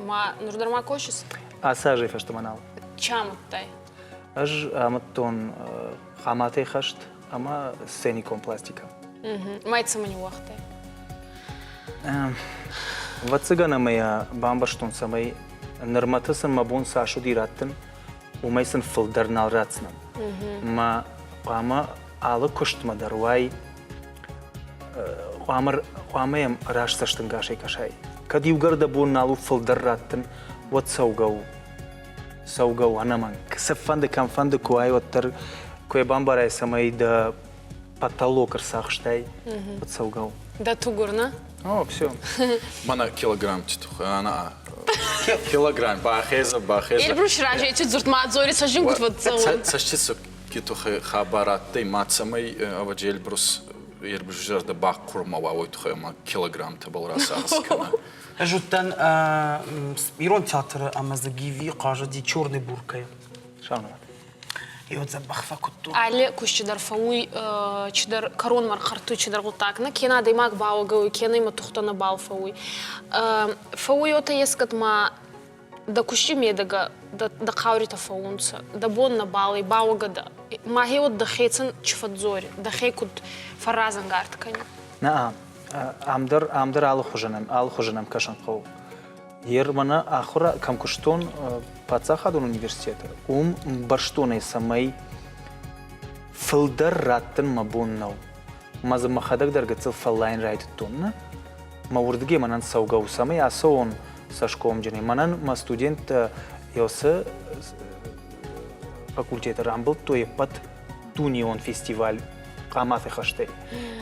Ма нур дӕр ма косис? Ацы азӕй фӕстӕмӕ нал. Чи амыдтай? Ӕз амыдтон хъаматӕй хӕст ӕмӕ сценикон пластикӕ. Мӕй цӕмӕн ныууагътай? Ӕвӕццӕгӕн ӕмӕ йӕ бамбӕрстон, цӕмӕй нырмӕты сын мӕ бон цас уыди раттын, уымӕй сын фылдӕр нал ратдзынӕн. Мӕ хъуамӕ алы куыстмӕ дӕр уай, хъуамӕ, хъуамӕ йӕм раст цӕстӕнгасӕй кӕсай. Кӕд иугӕр дӕ бон нал у фылдӕр раттын, уӕд цӕугӕ у. Цӕугӕ у ӕнӕмӕнг. Цыфӕнды, кӕмфӕнды куы уай, уӕддӕр куы йӕ бамбарай, цӕмӕй дӕ потолок ӕрцахстай, уӕд цӕугӕ у. Дӕ тугур, нӕ? О, все. Мана килограммти туххӕй, ана килограмм бахеза, бахеза. Эльбрус разӕй чи дзурд ма дзори цӕсгин куд фӕццӕуй. Цӕстисугки туххӕй хабар адтӕй, ма цӕмӕй ӕвӕдзи Эльбрус Эльбрус зӕрдӕ бахъурма уа, уой туххӕй ма килограммтӕбӕл расагъӕс кӕна. Ӕз уыдтӕн ирон театры ӕмӕ дзы Гиви хъазыди черный буркӕйы. Саунымӕт. Еу дзӕбӕх фӕкуыдтон. Алли кусти дӕр фӕууй чидӕр кӕронмӕ рхъӕртуй чидӕр гъуддаг, нӕ кенӕ адӕймаг бауӕгӕ уй, кенӕ имӕ тухтӕ нӕбал фӕууй. Фӕууй уотӕ ескӕд ма дӕ кусти медӕгӕ дӕ хъауритӕ фӕуунцӕ, дӕ бон нӕбал ӕй, бауӕгӕ дӕ. Ма гъеуӕд дӕхецӕн чи фӕдздзори, дӕхе куд фӕрразӕнгард кӕни? Нӕ, ам дӕр, ам дӕр алыхуызӕн, алыхуызӕн ӕм кӕсын хъӕуы. Ер мӕнӕ ахуыр кӕм куыстон паддзахадон университеты, уым ӕмбӕрстонӕй цӕмӕй фылдӕр раттын мӕ бон нӕу. Мӕ дзы мӕхӕдӕг дӕр гыццыл фӕллайын райдыдтон, нӕ? Мӕ уырдыгӕй мӕнӕн цӕугӕ у, цӕмӕй ацӕуон цӕсгомджынӕй. Мӕнӕн мӕ студенттӕ Ёсы факультеты рамбылдтой ӕппӕт дунеон фестиваль хъаматы хӕстӕй.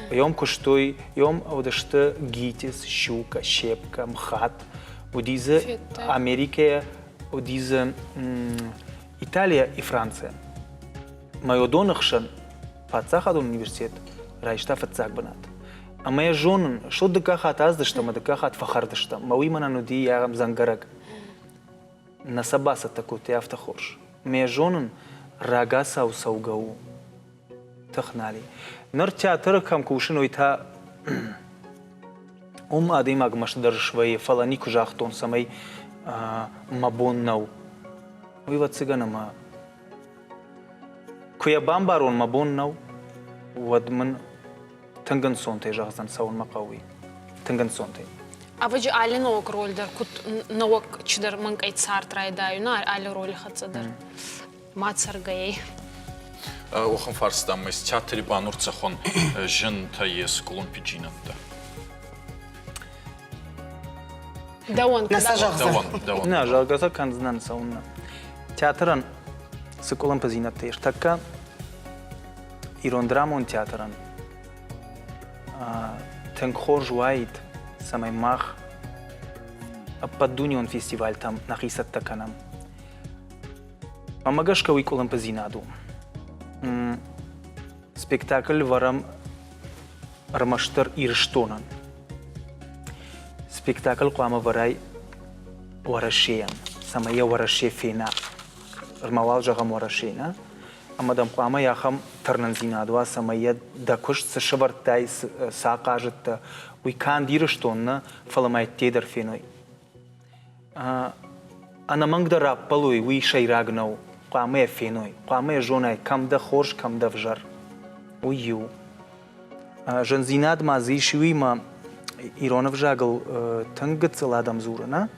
Йом куыстой, йом уыдысты ГИТИС, Щука, Щепка, МХАТ, уыди дзы Америкӕйӕ, уыди дзы Италия и Франция. Мӕ хсӕн паддзахадон университет райста фыццаг бынат. Ӕмӕ йӕ зонын, что дыккаг хатт аздыстӕм ӕмӕ дыккаг хатт фӕхӕрдыстӕм. Мӕ уый мӕнӕн уыди ахӕм дзӕнгӕрӕг. Нӕ сӕ бацӕттӕ кодтой афтӕ хорз. Мӕ зонын, рагацау цӕугӕ у. Тых нал и. Ныр театры кӕм кусын, уый та уым адӕймаг мӕстыдӕр свӕййы, фӕлӕ никуы загътон, цӕмӕй мӕ бон нӕу. Уый ӕвӕццӕгӕн ӕмӕ. Куы йӕ бамбарон, мӕ бон нӕу, уӕд мын тынг ӕнцонтӕй зӕгъдзӕн, цӕуын мӕ хъӕуы, уый. Тынг ӕнцонтӕй. Ӕвӕджы алы ног роль дӕр куыд нӕуӕг чидӕр мӕнкъӕй цард райдайуна, алы роли хӕццӕ дӕр. Ма цӕргӕйӕй. Уӕхӕн фарста ма театри ба нур цӕхуӕн зинтӕ ес къулумпиджийнӕдтӕ? Дӕуӕн Нӕ сӕ зӕгъдзӕн. Дӕуӕн, дӕуӕн. Нӕ, зӕгъгӕ сӕ кӕндзынӕн цӕуыннӕ. Театрӕн цы къуылымпыдзинӕдтӕ ис, тӕккӕ ирон драмон театрӕн тынг хорз уаид, цӕмӕй мах ӕппӕтдунеон фестивальтӕм нӕхи цӕттӕ кӕнӕм. Мӕнмӕ гӕсгӕ уый къуылымпыдзинад у. Спектакль вӕрӕм ӕрмӕстдӕр Ирыстонӕн. Спектакль хъуамӕ вӕрай Уӕрӕсейӕн, цӕмӕй йӕ Уӕрӕсе фена. Ӕрмӕуал зӕгъӕм Уӕрӕсе, нӕ? Ӕмӕ дӕм хъуамӕ ахӕм тырнындзинад уа, цӕмӕй йӕ дӕ куыст цы сӕвӕрдтай, цы ахъазыдтӕ, уый канд Ирыстон нӕ, фӕлӕ ма ӕдде дӕр феной. Ӕнӕмӕнгдӕр раппӕлой, уый сӕйраг нӕу. Хъуамӕ йӕ феной, хъуамӕ йӕ зонай, кӕм дӕ хорз, кӕм дӕ ӕвзӕр. Уый иу. Зындзинад ма дзы ис уыимӕ, ирон ӕвзагыл тынг гыццыл адӕм дзуры, нӕ?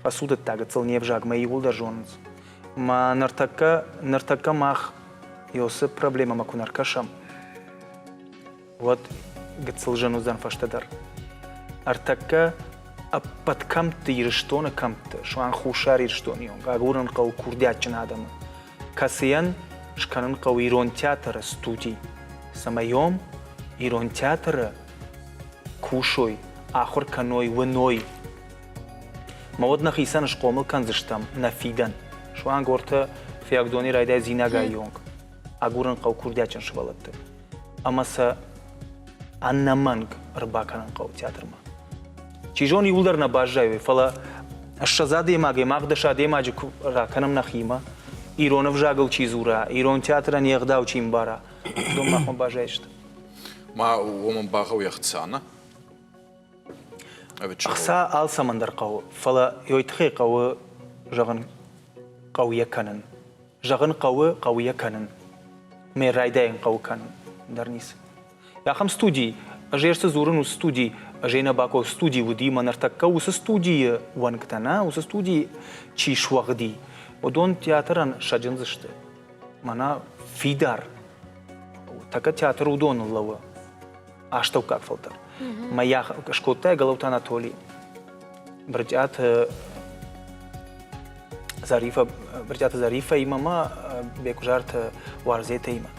Фӕцудыдта гыццыл не взагмӕ иууылдӕр зонынц. Мӕ ныртӕккӕ, ныртӕккӕ мах уыцы проблемӕмӕ куы нӕ ркӕсӕм, уӕд гыццыл зын уыдзӕн фӕстӕдӕр. Ӕртӕккӕ ӕппӕт кӕмтты, Ирыстоны кӕмтты, суанг Хуссар Ирыстоны онг агурын хъӕуы курдиатджын адӕмы, кӕцыйӕн скӕнын хъӕуы ирон театры студи, цӕмӕй ом ирон театры кусой, ахуыр кӕной, уыной. Мӕ уӕд нӕхицӕн схъомыл кӕндзыстӕм нӕ фидӕн. Суанг ортӕ Фиагдони райдай Дзинагайы онг. Агурын хъӕуы курдиатджын сывӕллӕтты. Ӕмӕ сӕ ӕнӕмӕнг ӕрбакӕнын хъӕуы театрмӕ. Чи зоны, иууылдӕр нӕ баззайой, фӕлӕ 20 адӕймагӕй мах 10 адӕймаджы куы ракӕнӕм нӕхимӕ, ирон ӕвзагыл чи дзура, ирон театрӕн йе гъдау чи мбара, уыдон махмӕ баззайысты. Ма уымӕн бахъӕуы ӕхца, нӕ? Ӕхца алцӕмӕн дӕр хъӕуы, фӕлӕ йой тыххӕй хъӕуы, зӕгъын, хъӕуы йӕ кӕнын. Зӕгъын хъӕуы, хъӕуы йӕ кӕнын. Мӕ райдайын хъӕуы кӕнын. Ӕндӕр ницы. Ахӕм студи, ӕз цы дзурын, уыцы студи, ӕз ӕй нӕ бакодтон, студи уыди, мӕ ныртӕккӕ уыцы студийы уӕнгтӕ, нӕ, уыцы студийы чи суӕгъди, уыдон театрӕн сӕджындз сты. Мӕнӕ фидар. Тӕккӕ театр уыдоныл лӕууы. Астӕуккаг фӕлтӕр. Мӕ йӕ скодта Гӕлӕуты Анатолий. Брытъиаты Зарифа, Брытъиаты Зарифаимӕ ма Бекъуызарты Уарзетӕимӕ.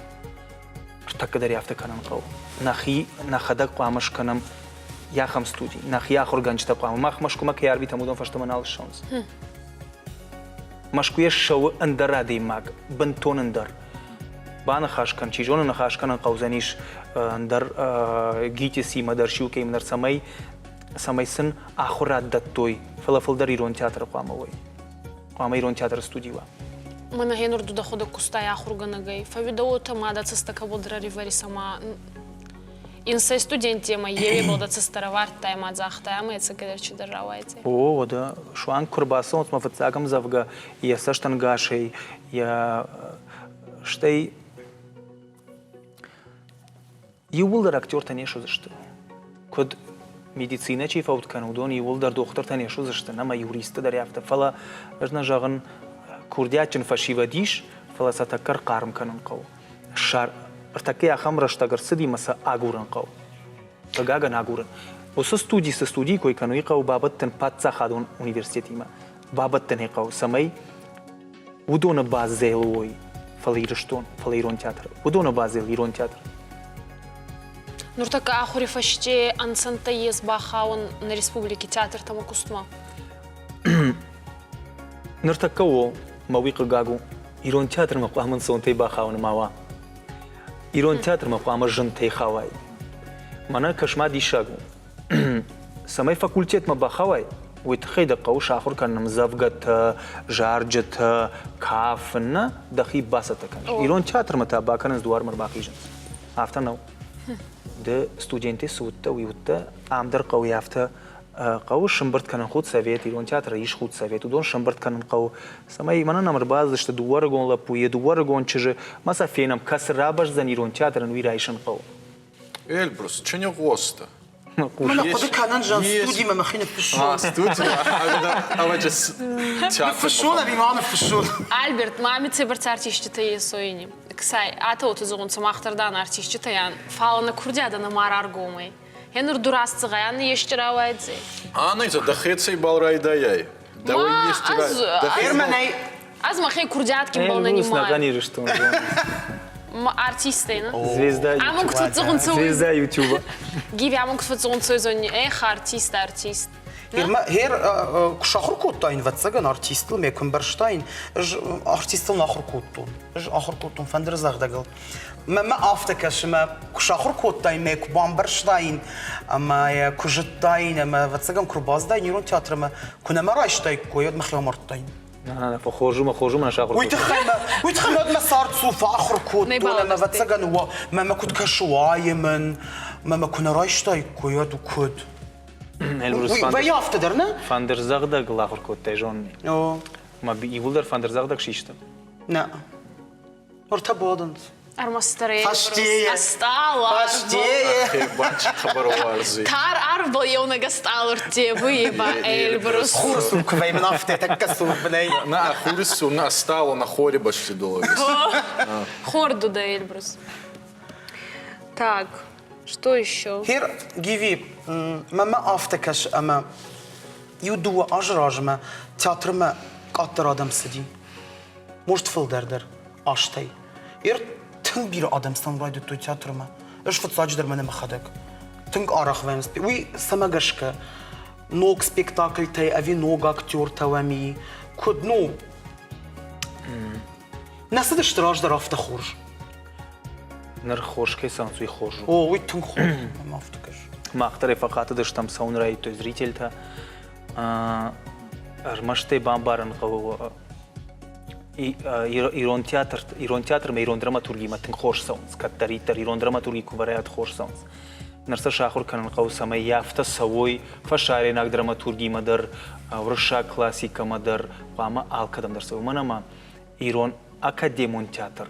Ӕртӕккӕ дӕр афтӕ кӕнын хъӕуы. Нӕхи нӕхӕдӕг хъуамӕ скӕнӕм ахӕм студи, нӕхи ахуыргӕнджытӕ хъуамӕ. Мах Мӕскуымӕ кӕй арвитӕм, уыдон фӕстӕмӕ нал ссӕуынц. Мӕскуыйӕ ссӕуы ӕндӕр адӕймаг, бынтон ӕндӕр. Баныхас кӕн, чи зоны, ныхас кӕнын хъӕудзӕнис ӕндӕр ГИТИС-имӕ дӕр, Щукӕимӕ дӕр, цӕмӕй цӕмӕй сын ахуырад дӕттой, фӕлӕ фылдӕр ирон театры хъуамӕ уой. Хъуамӕ ирон театры студи уа. Мӕнӕ гъенур ду дӕхуӕдӕг кустай ахургӕнӕгӕй. Фӕууидӕ уотӕ ма дӕ цӕстӕ кӕбӕлдӕр ӕривӕрис ӕма инсӕй студенттемӕ еуебӕл дӕ цӕстӕ равардтай ӕма загътай, ӕма ӕцӕгӕйдӕр чидӕр рауайдзӕй. О, уӕдӕ суанг куы рбацӕуынц мӕ фыццаг ӕмдзӕвгӕ йӕ цӕстӕнгасӕй, йӕ стӕй Иууылдӕр актертӕ не суыдзысты. Куыд медицинӕ чи фӕуд кӕны, уыдон иууылдӕр дохтыртӕ не суыдзысты, ӕмӕ юристтӕ дӕр афтӕ. Фӕлӕ ӕз нӕ зӕгъын, курдиатджын фӕсивӕд ис, фӕлӕ сӕ тӕккӕ ӕрхъарм кӕнын хъӕуы. Ссар, ӕртӕккӕ ахӕм рӕстӕг ӕрцыди ӕмӕ сӕ агурын хъӕуы. Хъыгагӕн, агурын. Уыцы студи, цы студийы кой кӕны, уый хъӕуы бабӕттын паддзахадон университетимӕ. Бабӕттын ӕй хъӕуы, цӕмӕй уыдоны базел уой, фӕлӕ Ирыстон, фӕлӕ ирон театр. Уыдоны базел ирон театр. Нуртӕккӕ ахури фӕсте ӕнцӕнттӕ ес бахаун нӕ республики театртӕмӕ кустмӕ? Ныртӕккӕ о, мӕ уый хъыгаг у. Ирон театрмӕ хъуамӕ ӕнцонтӕй бахауын ма уа. Ирон театрмӕ хъуамӕ зынтӕй хауай. Мӕнӕ кӕс-ма диссаг у. Цӕмӕй факультетмӕ бахауай, уый тыххӕй дӕ хъӕуы сахуыр кӕнын ӕмдзӕвгӕтӕ, зарджытӕ, кафын, нӕ дӕхи бацӕттӕ кӕныс. Ирон театрмӕ та бакӕнынц дуармӕ ӕрбахизынц. Афтӕ нӕу. Ды студентӕй цы уыдтӕ, уый уыдтӕ, ам дӕр хъӕуы афтӕ. Хъӕуы сӕмбырд кӕнын худсовет, ирон театры ис худсовет, уыдон сӕмбырд кӕнын хъӕуы, цӕмӕй мӕнӕ нӕм ӕрбацыдысты дыууӕрыгон лӕппуйы, дыууӕрыгон чызджы, ма сӕ фенӕм, кӕцы рабӕздзӕн ирон театрӕн, уый райсын хъӕуы. Эльбрус, чи не гъоста? Мӕнӕ хъуыды кӕнӕн зӕн студимӕ мӕхи ныффыссон. Студимӕ? Ӕвӕджы Ныффыссон ӕви ма ныффыссон? Альберт, мами цебӕрцӕ артисттитӕ есойни. Ксай, атӕ уотӕ зӕгъунцӕ, мах дӕр дан артисттитӕ ан, фал нӕ курдиадӕ нӕма раргом ӕй. Гьенур ду растдзӕгъӕй, еске рауайдзӕй. Анӕ дӕхецӕй бал райдайай. Дӕуӕй еске Германӕй Ӕз мӕхе курдиатгинбӕл нӕ нимайун. Ирыстон. Артисттӕй, Звезда Амон куд фӕццӕгъунцӕ Звезда Ютуба. Гиви амон куд фӕццӕгъунцӕ зони, эх, артист, артист. Гер куы сахуыр кодтаин, ӕвӕццӕгӕн, артистыл мӕ куы ӕмбӕрстаин, ӕз артистыл нӕ ахуыр кодтон. Ӕз ахуыр кодтон фӕндырдзӕгъдӕгыл. Мӕнмӕ афтӕ кӕсы, мӕ куы сахуыр кодтаин, мӕ куы бамбӕрстаин ӕмӕ йӕ куы зыдтаин ӕмӕ, ӕвӕццӕгӕн, куы рбацыдаин ирон театрмӕ, куы нӕ мӕ райстаиккой, уӕд мӕхи амардтаин. Хорз у, хорз у, мӕ сахуыр Уый тыххӕй мӕ, уый тыххӕй мӕ мӕ цард цу фӕахуыр кодтон ӕмӕ, ӕвӕццӕгӕн, мӕ мӕ куыд кӕсы, уайы мын, мӕ мӕ куы нӕ райстаиккой, уӕд куыд? Вӕййы афтӕ дӕр, нӕ? Фӕндырдзӕгъдӕгыл ахуыр кодтай, зонын. Мӕ иууылдӕр фӕндырдзӕгъдӕг систы? Нӕ. Ӕртӕ бадынц. Ӕрмӕстдӕр Фӕстейы. Ӕстъалы. Фӕстейы. Хабар уарзи. Тар арвбыл еунӕг ӕстъалы рттевы ба Эльбрус. Хуры цур куы вӕймын афтӕ тӕккӕ цур бынӕй. На хуры цур, на ӕстъалы, на хоре бӕсты долӕгӕс. Хор дуда Эльбрус. Так, что еще? Хер, Гиви, мӕмӕ афтӕ кӕсы ӕмӕ иу-дыууӕ азы размӕ театрмӕ къаддӕр адӕм цыди. Может, фылдӕр дӕр азтӕй. Ир тынг бирӕ адӕм цӕуын райдыдтой театрмӕ. Ӕз фыццаджыдӕр мӕнӕ мӕхӕдӕг. Тынг арӕх вӕййынц. Уый цӕмӕ гӕсгӕ? Ног спектакльтӕй ӕви ног актертӕ уӕм и? Куыд, ну, нӕ цыдысты раздӕр афтӕ хорз. Ныр хорз кӕй цӕуынц, уый хорз у. О, уый тынг хорз у, мӕм афтӕ кӕсы. Мах дӕр ӕй фӕхатыдыстӕм, цӕуын райдыдтой зрительтӕ. Ӕрмӕст ӕй бамбарын хъӕуы, ирон театр, ирон театрмӕ ирон драматургимӕ тынг хорз цӕуынц. Кӕддӕриддӕр ирон драматурги куы вӕрӕд хорз цӕуынц. Ныр сӕ сахуыр кӕнын хъӕуы, цӕмӕй афтӕ цӕуой фӕсарӕйнаг драматургимӕ дӕр, уырыссаг классикӕмӕ дӕр, хъуамӕ алкӕдӕм дӕр цӕуой. Уымӕн ӕмӕ ирон академон театр,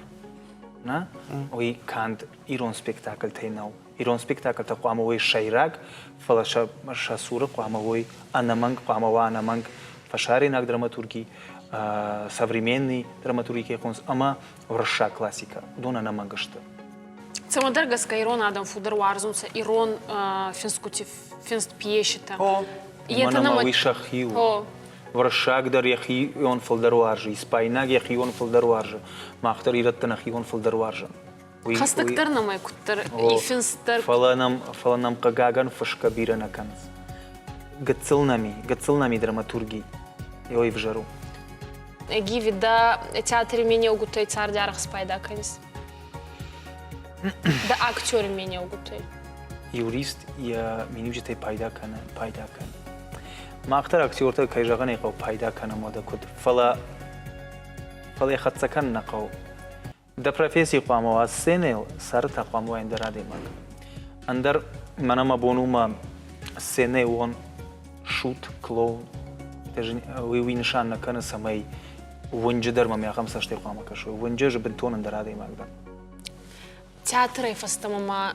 нӕ? Уый канд ирон спектакльтӕй нӕу. Ирон спектакльтӕ хъуамӕ уой сӕйраг, фӕлӕ сӕ, сӕ цуры хъуамӕ уой ӕнӕмӕнг, хъуамӕ уа ӕнӕмӕнг фӕсарӕйнаг драматурги, современный драматурги кӕй хонынц ӕмӕ уырыссаг классикӕ. Уыдон ӕнӕмӕнг сты. Цӕмӕдӕр гӕсгӕ ирон адӕм фулдӕр уарзунцӕ ирон финсгути финст пьеситӕ. Уымӕн ӕмӕ уый сӕхи у. Уырыссаг дӕр йӕхион фылдӕр уарзы, испайнаг йӕхион фылдӕр уарзы, мах дӕр ирӕттӕ нӕхион фылдӕр уарзӕм. Хӕстӕгдӕр нӕм ӕй куыддӕр ифинстдӕр. Фӕлӕ нӕм, фӕлӕ нӕм хъыгагӕн фысгӕ бирӕ нӕ кӕнынц. Гыццыл нӕм и, гыццыл нӕм и драматурги. Ой, ӕвзӕр у. Гиви, дӕ театри менеугутӕй царди арӕх спайда кӕнис? Дӕ актери менеугутӕй? Юрист йӕ миниуджытӕй пайда кӕны, пайда кӕны. Мах дӕр актертӕ, кӕй зӕгъын ӕй хъӕуы, пайда кӕнӕм уӕдӕ куыд. Фӕлӕ, фӕлӕ йӕ хӕццӕ кӕнын нӕ хъӕуы. Дӕ професси хъуамӕ уа сценӕйыл, сӕры та хъуамӕ уа ӕндӕр адӕймаг. Ӕндӕр мӕнӕ мӕ бон у мӕ сценӕйы уон шут, клоун. Уый уый нысан нӕ кӕны, цӕмӕй уынджы дӕр мӕм ахӕм цӕстӕй хъуамӕ кӕсой. Уынджы ӕз бынтон ӕндӕр адӕймаг дӕн. Театрӕй фӕстӕмӕ ма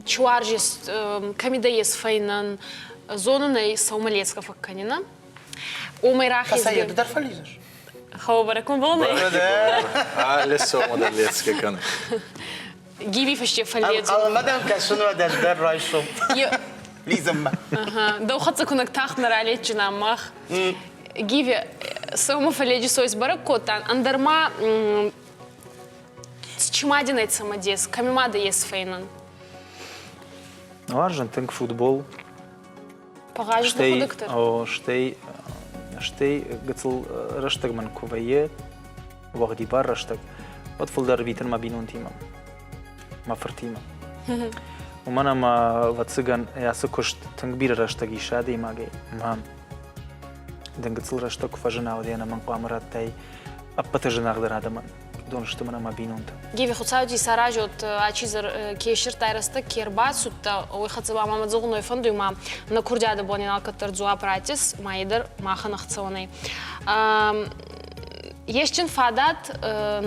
чи уарзис, кӕми дӕ ес фӕйнӕн, зонун ӕй сӕумӕлецгӕ фӕккӕнинӕ. Уомӕй рахезгӕ. Ды дӕр фӕлидзыс? Хауӕбӕрӕг болнай. Алле сӕумӕлецгӕ кӕны. Гиви фӕсте фӕлледзун. Аллӕ дӕм кӕсун уӕд дӕр райсом. Лизӕммӕ. Дӕу хӕццӕ кунӕг тагъд нӕ раледджинам мах. Гиви, сӕумӕ фӕлледжи сой сбӕрӕг кодтан, ӕндӕр ма чимадинӕй цӕмӕдес, кӕми ма дӕ ес фӕйнӕн? Уарзын тынг футбол. Стӕй, стӕй, стӕй гыццыл рӕстӕг мын куы вӕййы, уӕгъдибар рӕстӕг, уӕд фылдӕр рвитын мӕ бинонтимӕ, мӕ фыртимӕ. Уымӕн ӕмӕ, ӕвӕццӕгӕн, ацы куыст тынг бирӕ рӕстӕг исы адӕймагӕй. Ӕмӕ дын гыццыл рӕстӕг куы фӕзына, уӕд ӕнӕмӕнг хъуамӕ радтай ӕппӕты зынаргъдӕр адӕмӕн. Уыдон сты мӕнӕ мӕ бинонтӕ. Гиви Хуцауди саразот ачизӕр ке сирдтай рӕстӕг ке рбацудтӕ, уой хӕццӕ ба ма мӕ зӕгъун фӕндуй ма нӕ курдиадӕ бонин алкӕддӕр дзуапп раттис, ма е дӕр махӕн ӕхцӕуӕнӕй. Есчин фадат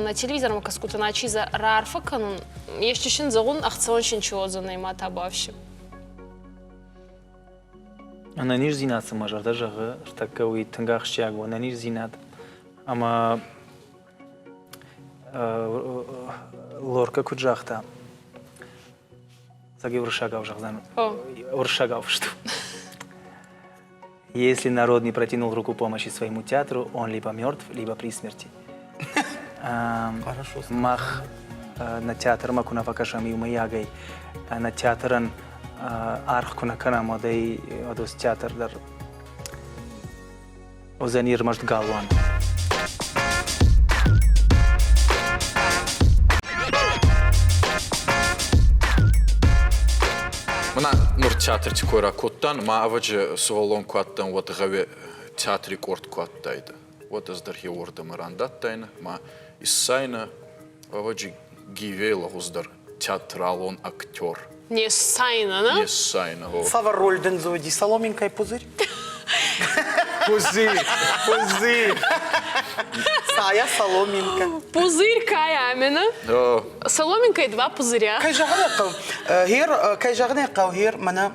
нӕ телевизормӕ кӕсгутӕн ачизӕ раарфӕ кӕнун, ести син зӕгъун ӕхцӕуӕн син чи уодзӕнӕй ма табуафси. Ӕнӕниздзинад цы мӕ зӕрдӕ зӕгъы, ӕртӕккӕ уый тынг ахсджиаг у ӕнӕниздзинад. Ӕмӕ Лорка куыд загъта, Сергей уырыссагау зӕгъдзӕн, уырыссагау фыст у. Если народ не протянул руку помощи своему театру, он либо мертв, либо при смерти. Хорошо. Мах нӕ театрмӕ куы нӕ фӕкӕсӕм иумӕйагӕй, нӕ театрӕн аргъ куы нӕ кӕнӕм, уӕд ӕй уӕд театр дӕр уыдзӕни ӕрмӕст галуан. Мӕнӕ нур театрти кой ракодтан, ма ӕвӕджи сувӕллон ку адтӕн, уӕд гъӕуи театри къорд ку адтайдӕ. Уӕд ӕз дӕр еуордӕмӕ рандадтайнӕ, ма иссайнӕ, ӕвӕджи Гивей лӕгъуздӕр театралон актер. Не ссайна, на? Не ссайна, о. Цавӕр роль дын дзы уыди? Соломинкӕй пузырь? Пузырь, пузырь. Сая соломинка. Пузырь кай амена? Соломинка и два пузыря. Кӕй зӕгъын ӕй хъӕуы, гъер, кӕй зӕгъын ӕй хъӕуы, гъер, мӕнӕ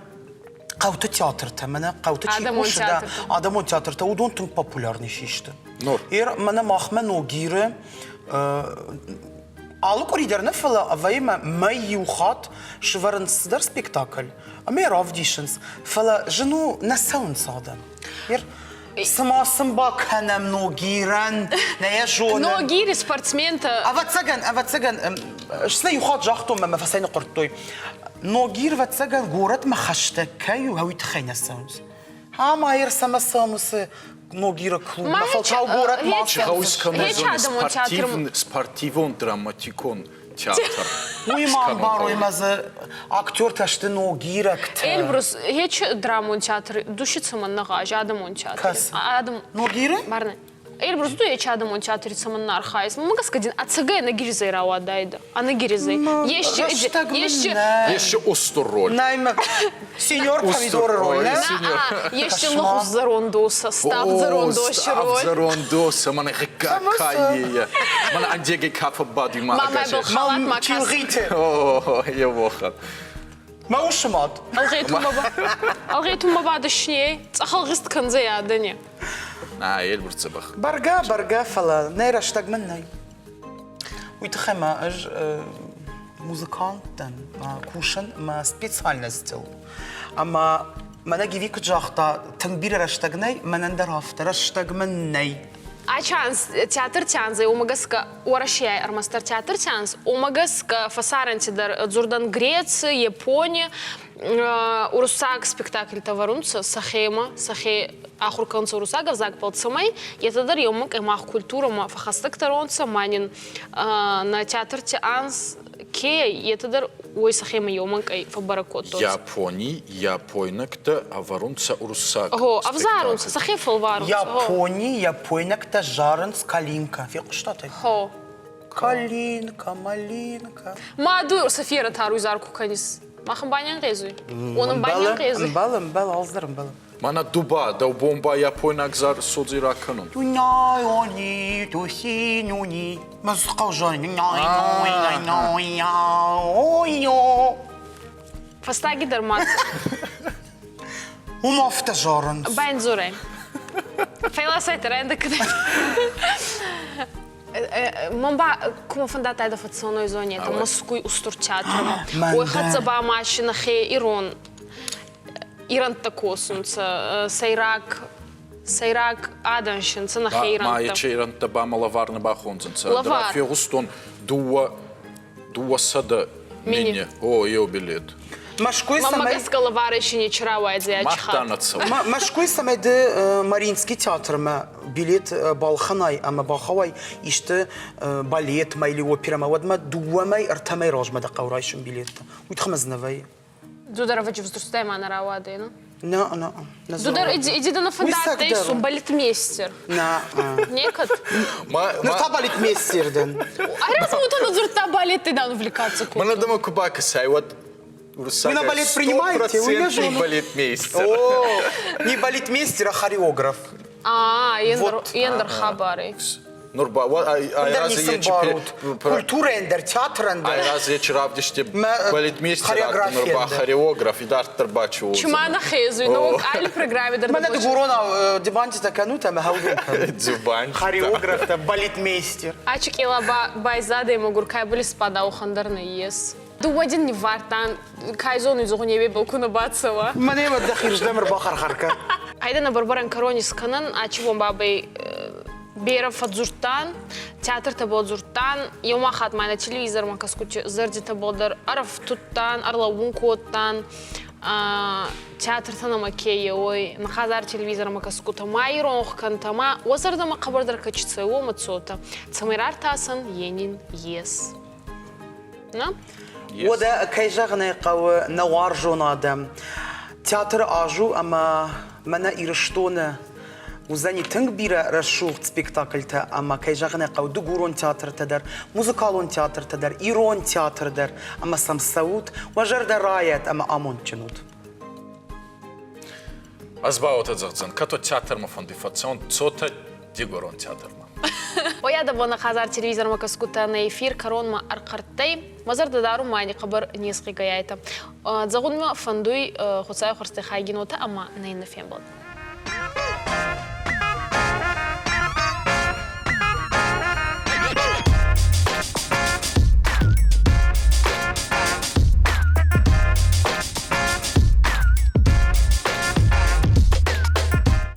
хъӕуты театртӕ, мӕнӕ хъӕуты чи кусы, да, адӕмон театртӕ, уыдон тынг популярный систы. Гъер, мӕнӕ махмӕ Ногиры алы къуыри дӕр нӕ, фӕлӕ вӕййы мӕй иу хатт сывӕрынц цыдӕр спектакль ӕмӕ йӕ равдисынц. Фӕлӕ зын у, нӕ цӕуынц адӕм. Цыма сын бакӕнӕм Ногирӕн, нӕ йӕ зонӕм. Ногири спортсментӕ. Ӕвӕццӕгӕн, ӕвӕццӕгӕн, сӕ иу хатт загътон мӕ фӕцӕйныхъуырдтой. Ногир, ӕвӕццӕгӕн, горӕтмӕ хӕстӕг кӕй у, уый тыххӕй нӕ цӕуынц. Ам ӕрцӕмӕ цӕуӕм уыцы Ногиры клубмӕ, фӕлтау горӕтмӕ ацӕуынц. Спортивон драматикон театр. Уый ма ӕмбарой мӕ дзы актертӕ сты ногирӕгтӕ. Эльбрус, ечи драмон театр души цӕмӕн нӕ гъазы адӕмон театр? Кӕцы? Ногиры? Барне. Эльбрус, ду ечи адӕмон театри цӕмӕн нӕ архайыс? Мӕ гӕсгӕ дин ӕцӕгӕй ӕнӕгиризӕй рауадайдӕ. Ӕнӕгиризӕй. Ещи, ещи. Ещи устур роль. Нӕй мӕ Сеньор помидоры роль, нӕ? Ещи лӕгъуз зӕрондоса, ставд зӕрондоси роль. Зӕрондоса, мӕнӕ гыккакайе. Мӕнӕ андегей ка фӕббадуй ма Мамӕ халат ма Чилгъите. О, еуохӕн. Мӕ усы мад. Ӕлгъетунмӕ ба дӕсни цъӕхӕлгъист кӕндзӕй адӕни. На, Эльбурс дзӕбӕх. Бӕргӕ, бӕргӕ, фӕлӕ нӕ рӕстӕг мын нӕй. Уый тыххӕй ма ӕз музыкант дӕн, кусын мӕ специальностыл. Ӕмӕ мӕнӕ Гиви куыд загъта, тынг бирӕ рӕстӕг нӕй, мӕнӕн дӕр афтӕ рӕстӕг мын нӕй. Ачанс театр тянзе, уымӕ гӕсгӕ Уӕрӕсейӕ ӕрмӕстдӕр театр тянз, уымӕ гӕсгӕ фӕсарӕнты дӕр дзурдӕн Греци, Япони, уруссаг спектакльтӕ вӕрунцӕ сӕхемӕ, сӕхе ахур кӕнунцӕ уруссаг ӕвзагбӕл, цӕмӕй етӕ дӕр еумӕ мах культурӕмӕ фӕххӕстӕгдӕр уонцӕ, ма нин нӕ театрти анз ке етӕ дӕр уой сӕхемӕ еумӕ фӕббӕрӕг кодтонцӕ. Японий япойнӕгтӕ ӕвӕрунцӕ уруссаг Гъо, ӕвзарунцӕ, сӕхе фӕлварунцӕ. Японий япойнӕгтӕ зарынц Калинка. Фехъуыстат ӕй? Гъо. Калинка, малинка. Ма ду София Ротаруй зар ку кӕнис. Махӕн ба не нгъезуй. Уонӕн ба не нгъезуй. Ӕмбӕлы, ӕмбӕлы, алцыдӕр ӕмбӕлы. Мӕнӕ ду ба, дӕу бон ба япойнаг зар содзи ракӕнун. Тунайони, тусинуни. Мӕзхъӕузони. Фӕстаги дӕр ма Уым афтӕ зарынц. Бӕндзурӕ. Фӕласайтӕ рӕндӕ кӕнӕ. Мӕн ба кумӕ фӕндадтайдӕ фӕццӕуной зонетӕ Мӕскуй устур театрмӕ. Уой хӕццӕ ба машинӕ хе ирон ирӕнттӕ косунцӕ, сӕйраг сӕйраг адӕн синцӕ нӕхе ирӕнттӕ. Ма ече ирӕнттӕ ба ма лӕвар нӕ бахондзӕнцӕ. Лӕвар. Фегъустон дууӕ дууӕсӕдӕ мини. О, еу билет. Мӕскуй Мӕнмӕ цӕмӕй гӕсгӕ лӕварӕй си нечи рауайдзӕй Махта нӕ цӕуй. Мӕскуй цӕмӕй ды Мариинский театрмӕ билет балхӕнай ӕмӕ бахауай исты балетмӕ или оперӕмӕ, уӕдмӕ дыууӕмӕй ӕртӕмӕй размӕ дӕ хъӕуы райсын билеттӕ. Уый тыххӕй мӕ дзы нӕ вӕййы. Дударовичы вздрустӕй ма нӕ рауадӕй, ну? На, на, на. Ду дӕр иди да на фӕндадтӕй су балетмейстер. На. Некад? Ныр та балетмейстер дӕн. Айразмӕ ута дзырдта балетты дан увлекаться кодта. Мӕнӕ дӕмӕ куы бакӕсай, уӕд Вы на балет принимаете? Вы не Стопроцентный балетмейстер. О, не балетмейстер, а хореограф. А, ендер хабари. Нур ба, Ӕндӕр ницы ӕмбарут. Культурӕ ӕндӕр, театр ӕндӕр. Ай раз ечи равдисте балетмейстер нур ба хореограф и дарддӕр ба чи Чума нӕ хезуй, наук али программе дӕр. Мӕнӕ дыгуронау дебантитӕ кӕнут ӕмӕ хӕлдон кӕнут. Дзюбантитӕ. Хореографтӕ, балетмейстер. Ачи къела ба байзадӕй мӕгур кайболи спадаухан дӕр нӕййес. Дууӕ дин ниввардтан, кай зонуй зугъунебебӕл ку нӕ бацӕуа. Мӕнӕ уӕд дӕхирздӕм ӕрбахӕрхӕр кӕн. Айдӕнӕ барбарӕн кӕрони скӕнӕн, ачи бон бабӕй берӕ фӕдздзурдтан, театртӕбӕл дзурдтан, еума хатт ма нӕ телевизормӕ кӕсгути зӕрдитӕбӕл дӕр ӕрӕфтудтан, ӕрлӕуун кодтан. Театртӕ нӕмӕ ке еуй, нӕ хӕдзар телевизормӕ кӕсгутӕ ма иронх кӕнтӕ, ма уӕ зӕрдӕмӕ хъӕбӕрдӕр ка чи цӕуй, уомӕ цотӕ. Цӕмӕй рартасӕн, е нин ес. На? Уӕдӕ, кӕй зӕгъын ӕй хъӕуы, нӕ уарзон адӕм. Театры аз у ӕмӕ мӕнӕ Ирыстоны уыдзӕни тынг бирӕ рӕсугъд спектакльтӕ ӕмӕ, кӕй зӕгъын ӕй хъӕуы, дыгурон театртӕ дӕр, музыкалон театртӕ дӕр, ирон театр дӕр ӕмӕ сӕм цӕут, уӕ зӕрдӕ райӕт ӕмӕ амондджын ут. Ӕз ба уотӕ зӕгъдзӕн, кӕд театрмӕ фӕнди фӕццӕун, цотӕ Дигорон театрмӕ. Ойадӕбони хӕдзар телевизормӕ кӕсгутӕ нӕ эфир кӕронмӕ ӕрхъӕрттӕй. Мӕ зӕрдӕ дарун ма хъӕбӕр не сгъигӕйайтӕ. Зӕгъун мӕ фӕндуй Хуцауи хуӕрзтӕ хайгин уотӕ ӕма нӕ иннӕ фембӕлд.